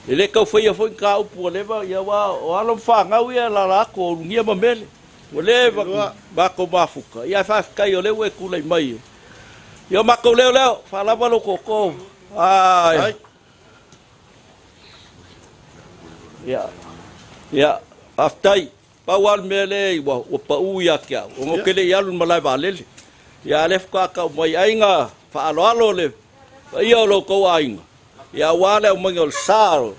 E le tau faia foi ni ta upu ua leva, ia aua o alo ma fanau ia e alaala atu o Ulugia ma Mele. Ua leva matou mafuta, ia ae faafetai o lea ua e tulai mai. Ia o matou leo lea, faalava lo tootoo. Ai. Ia, ia, faafetai. Pau lava le mea lea ua, ua pau ia te au, ona ou te le i alu i le malae vaalele. Ia, a o lea faatoa tau mai aiga faaaloalo le paia o lo outou aiga, ia aua le aumaiga o le sa o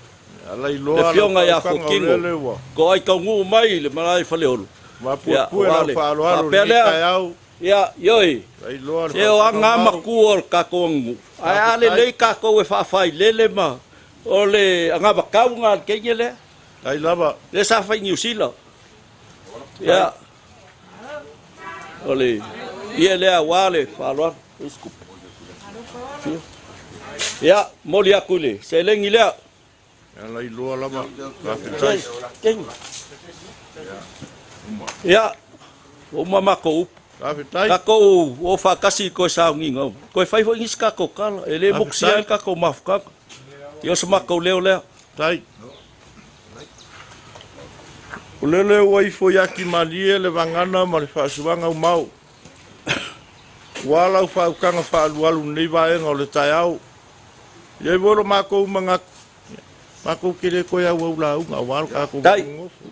le Afioga ia Fuatino, toai taunuu mai i le malae i Faleolo. Ia, aua le faapea lea, ia, ioe, se o aga matua o le tatou aganuu, ae a lelei tatou e faafailele ma o le anavatau lena a le teine lea. Tai lava. Lea sa fai i Niu Sila. Ia. O le ia lea aua le faaaloalo. Ia, momoli atu i le seleni lea. Ala iloa lava. Faafetai. Ia, ua uma matou upu. Faafetai. Tatou o faatasi i toe sauniga. Toe fai foi nisi tatou tala. E le motusia ai le tatou mafutaga. Ia o se matou leo lea. Tai. O lele ua ifo ia Kimalie le vagana ma le faasuaga umao. Ua lau faautaga faaalualu i lenei vaega o le taeao. E i ai foi lo matou manatu, matou te le toe auau lauga aua lo tatou Tai. nonofo.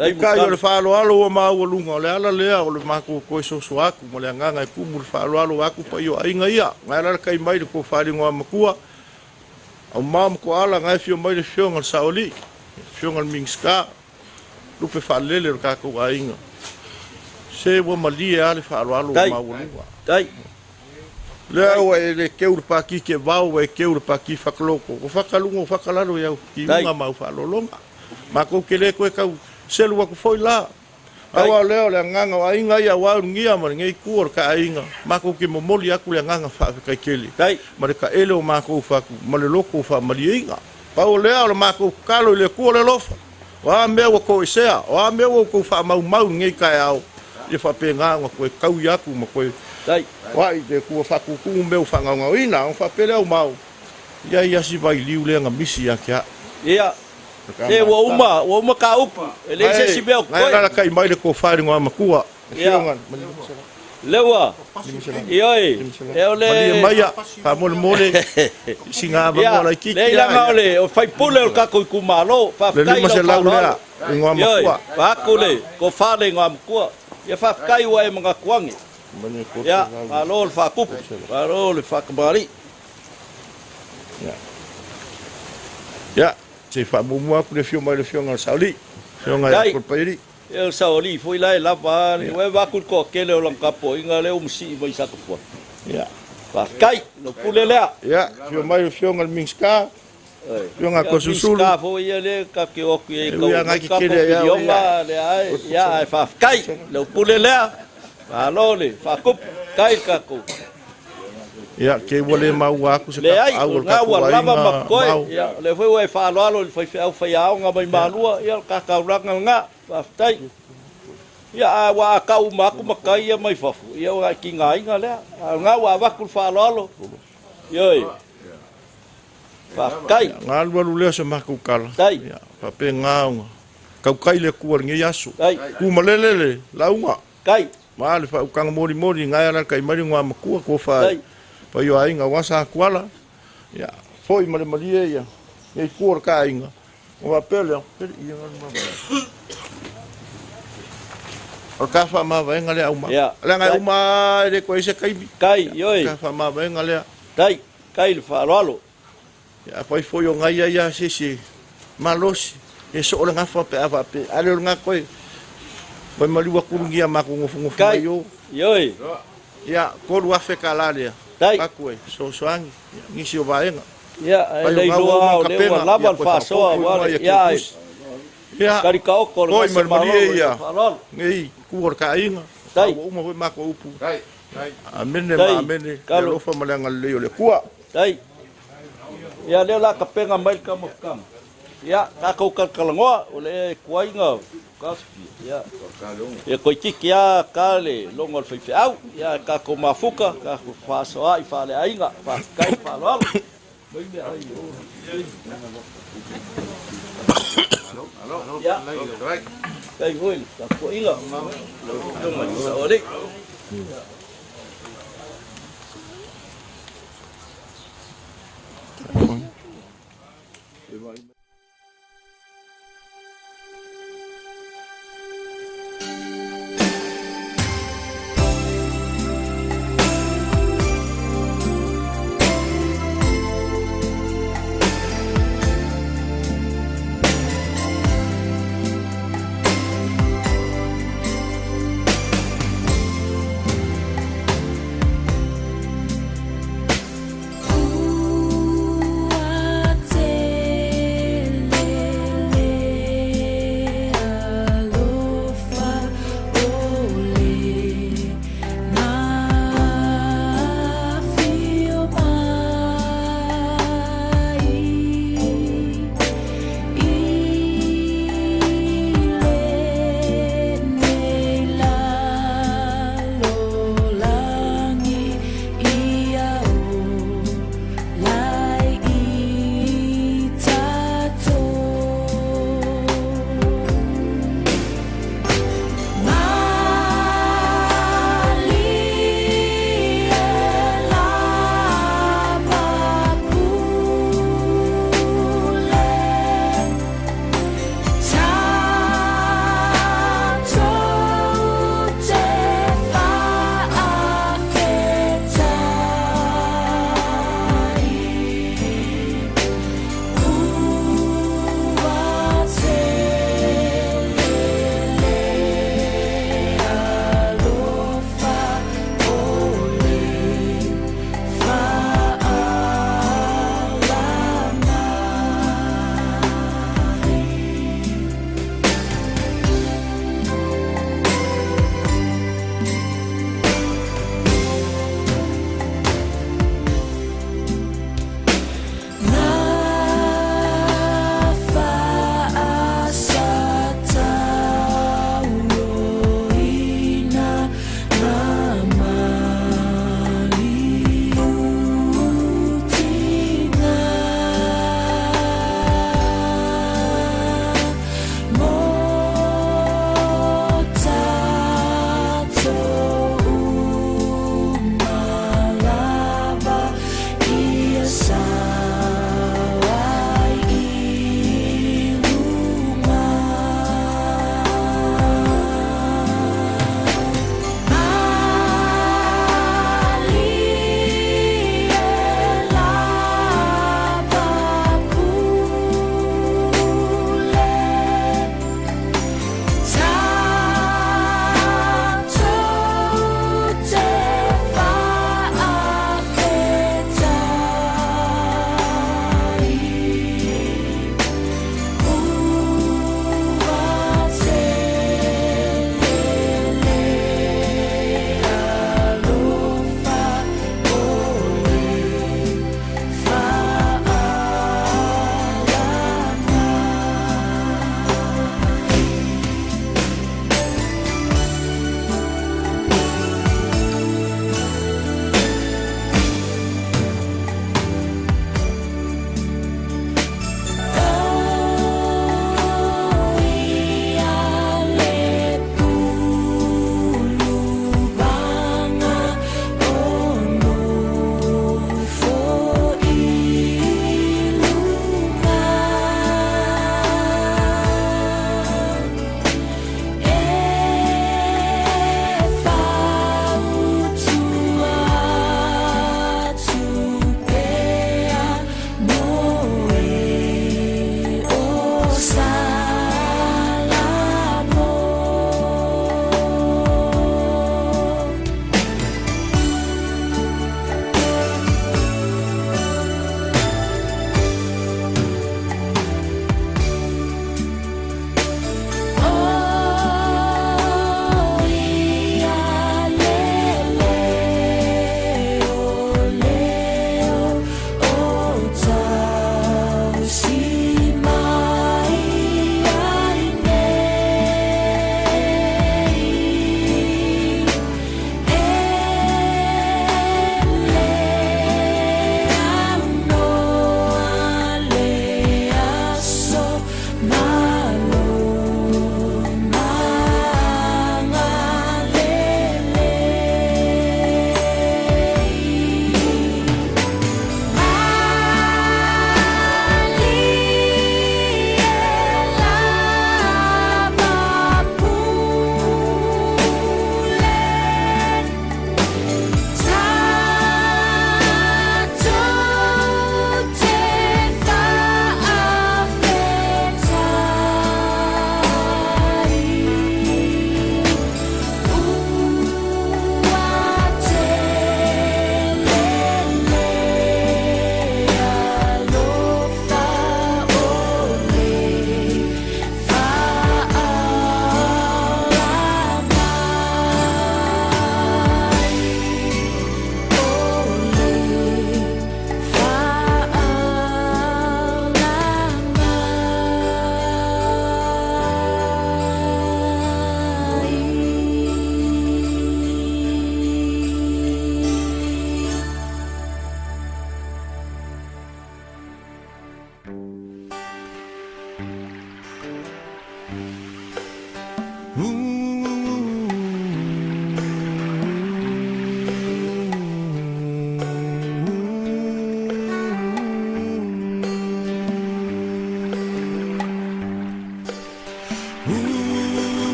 Peitai o le faaaloalo ua maualuga, o le ala lea o le matou toe soso atu ma le agaga e tumu le faaaloalo atu paia o aiga ia. Nai alalatai mai le tofa i le Igoamatua, Aumao ma Toala, nai afio mai le afioga i le Saoalii, le afioga i le Minisita, lupe faalele o le tatou aiga. Se ua malie lava le faaaloalo ua maualuga. Lea ua e le keu le pati Teevao, ua e keu le pati Fatuloto, ua fataluga ua fatalalo i au tiuga ma au faaaloaloga. Matou te le toe tau selu atu foi la. Aua o lea o le agaga o aiga ia ua aulugia ma lenei itu o le taaiga, matou te momoli atu le agaga faafetai tele ma le taele o matou fatu ma le loto o faamalieina. Pau o lea o le matou tatalo i le Atua o le alofa, o a mea ua toesea, o a mea ua outou faamaumau i lenei taeao, ia faapena ona toe taui atu ma toe vaai i le Atua faatutumu mea ua faagaogaoina. Ona faapea lea, Aumau, ia ia si vailiu lea na misi ia te au. Ia, se ua uma, ua uma ka upu, e leai se isi mea o totoe. Nai alalatai mai le tofa i le Igoamatua, Afioga Lea ua, ioe, e o le... Malie maia, faamolemole, sina avanoa laitiiti. Leai leaga o le faipule o le tatou itumalo, faafetai i lau faaaloalo. Le 500 lea, Igoamatua. Ioe, vaeatu le tofa le Igoamatua. Ia faafetai ua e manatu ane. Ia, malo le faatupu, malo le faatamalii. Ia, se i faamuamua atu le afio mai o le Afioga i le Saolii, Afioga ia Kolepaialii. Ia, o le Saolii foi la e lava a, ua e vaai atu i le toatele o lana tapuaiga lea ua masii mai i Satapuala. Ia. Faafetai, lou pule lea. Ia, afio mai le Afioga i le Minisita, Afioga ia Toeolesulusulu. Minisita foi ia lea tatou te o atu i ai tau tatou piliona lea ai, ia ae faafetai, lou pule lea. Malo le faatupu, faafetai le tatou. Ia, te ua le maua atu se tapaau o le tatou aiga. Lava ma totoe. Ia, o lea foi ua e faaaloalo i le faifeau faiaoga mai Malua, ia o le ta taulaga lena. Faafetai. Ia, a ua a tau uma atu matai ia mai fafo, ia ua e tigaina lea. A o lena ua avatu le faaaloalo. Ioe. Faafetai. Ia, alualu lea o se matou tala. Ia, faapena ona tautai le Atua i lenei aso. Tumalele le lauga. Ma le faautaga molimoli i alalatai mai le Igoamatua tofa i paia o aiga aua Satuala. Ia, foi ma le malie ia nei tua o le ta aiga. Ona faapea lea, o le ta faamavaega lea auma. Leaga e uma lava e le toe i ai se taimi. Tai, ioe. O le ta faamavaega lea. Tai, tai le faaaloalo. Ia, afai foi o nai ai lava se isi e malosi, e soo le gafa pe a faapea, a le o lena toe fai maliu atu lugia matou nofonofo mai o. Ioe. Ia, $3,000 lea. Tai. Atu e fesoasoani nisi o vaega. Ia, e le iloa lava o lea ua lava le faasoa aua le, ia, ai. Ia, Talitaoto o le foi ma le malie ia faaaloalo. nei tu o le ta aiga. Tai. Ua uma foi matou upu. Tai. Tai. Amene ma amene, le alofa ma le agalelei o le Atua. Tai. Ia, lea o le a tapena mai le taumafataga. Ia, tatou talatalanoa, o le tuaiga kasifia. Ia, ia toeitiiti lava ta le logo a le faifeau. Ia, tatou mafuta, tatou fefaasoaai faaleaiga, faafetai le faaaloalo. Ia, faafetai foi i le tapuaiga. Lau Afioga i le Saoalii.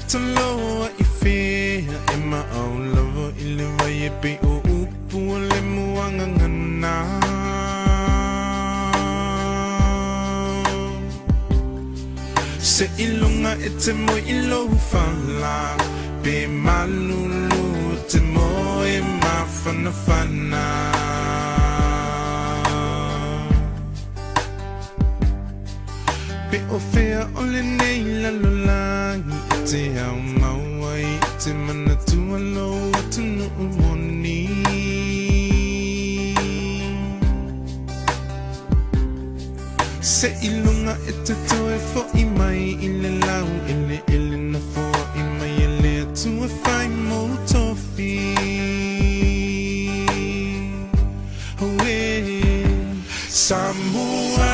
toloa i fea e maau lava i le vai e pei o upu o le muagagana. Se iloga e te moe i lou fala pe malulu te moe mafanafana. Pe o fea o lenei lalolagi e te au mau ai e te manatua lou atunuu moni. Se iloga e te toe fo'i mai i le lau eleele na foa'i mai e le Atua fai mou tofi. Oh, eh, Samoa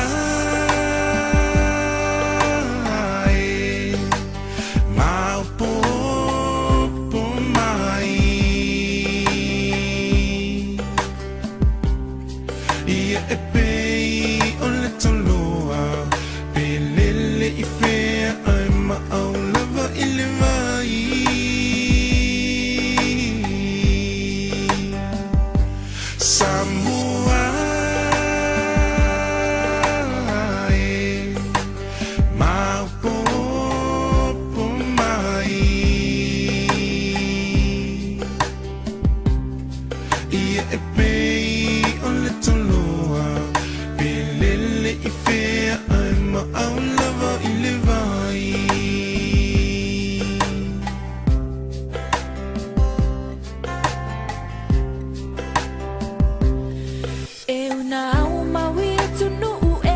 e maopopo mai. Ia e pei o le toloa pe lele i fea ai maau lava i le vai. Samoa e maopopo mai. Ia e pei o le toloa pe lele i fea ai maau lava i le vai. E una au maui e tunuu e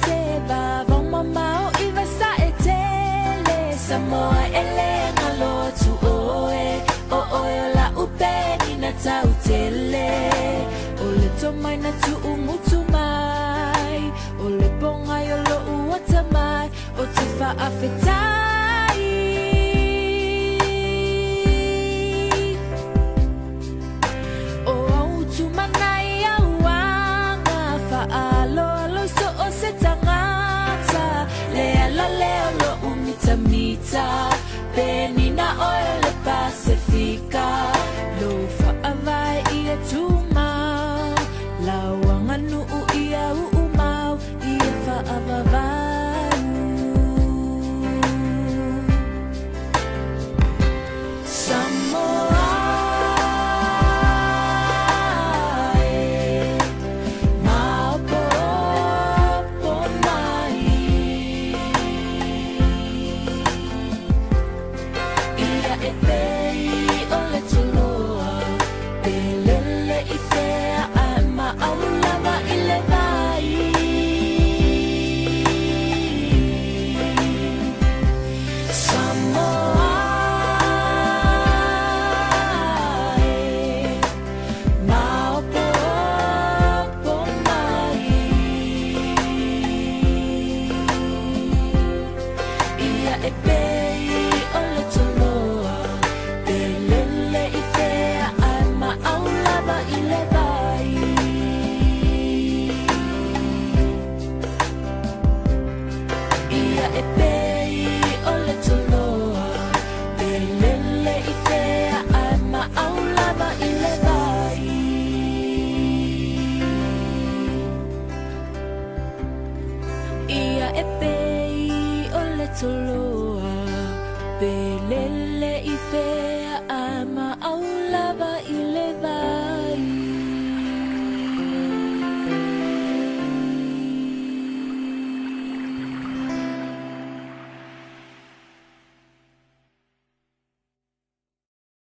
se vavau mamao i vasa e tele. Samoa e le ngalo atu oe, o oe o la upeni na tau tele. O le tomai na tuu mutu mai, o le pongai o lo uata mai, o te faafetai. O au tumanai au anga, faaloalo i so o se tangata. Le ala lea o lo umitamita, penina oe o le Pasifika. Lo faavae ia tumau, lauanga nuu ia uumau, ia faavavau. Samoa e maopopo mai. Ia e pei o le toloa, pe lele i fea ai maau lava i le vai. Samoa e maopopo mai. Ia e pei o le toloa, pe lele i fea ai maau lava i le vai. Ia e pei o le toloa, pe lele i fea ai maau lava i le vai. Ia e pei o le toloa, pe lele i fea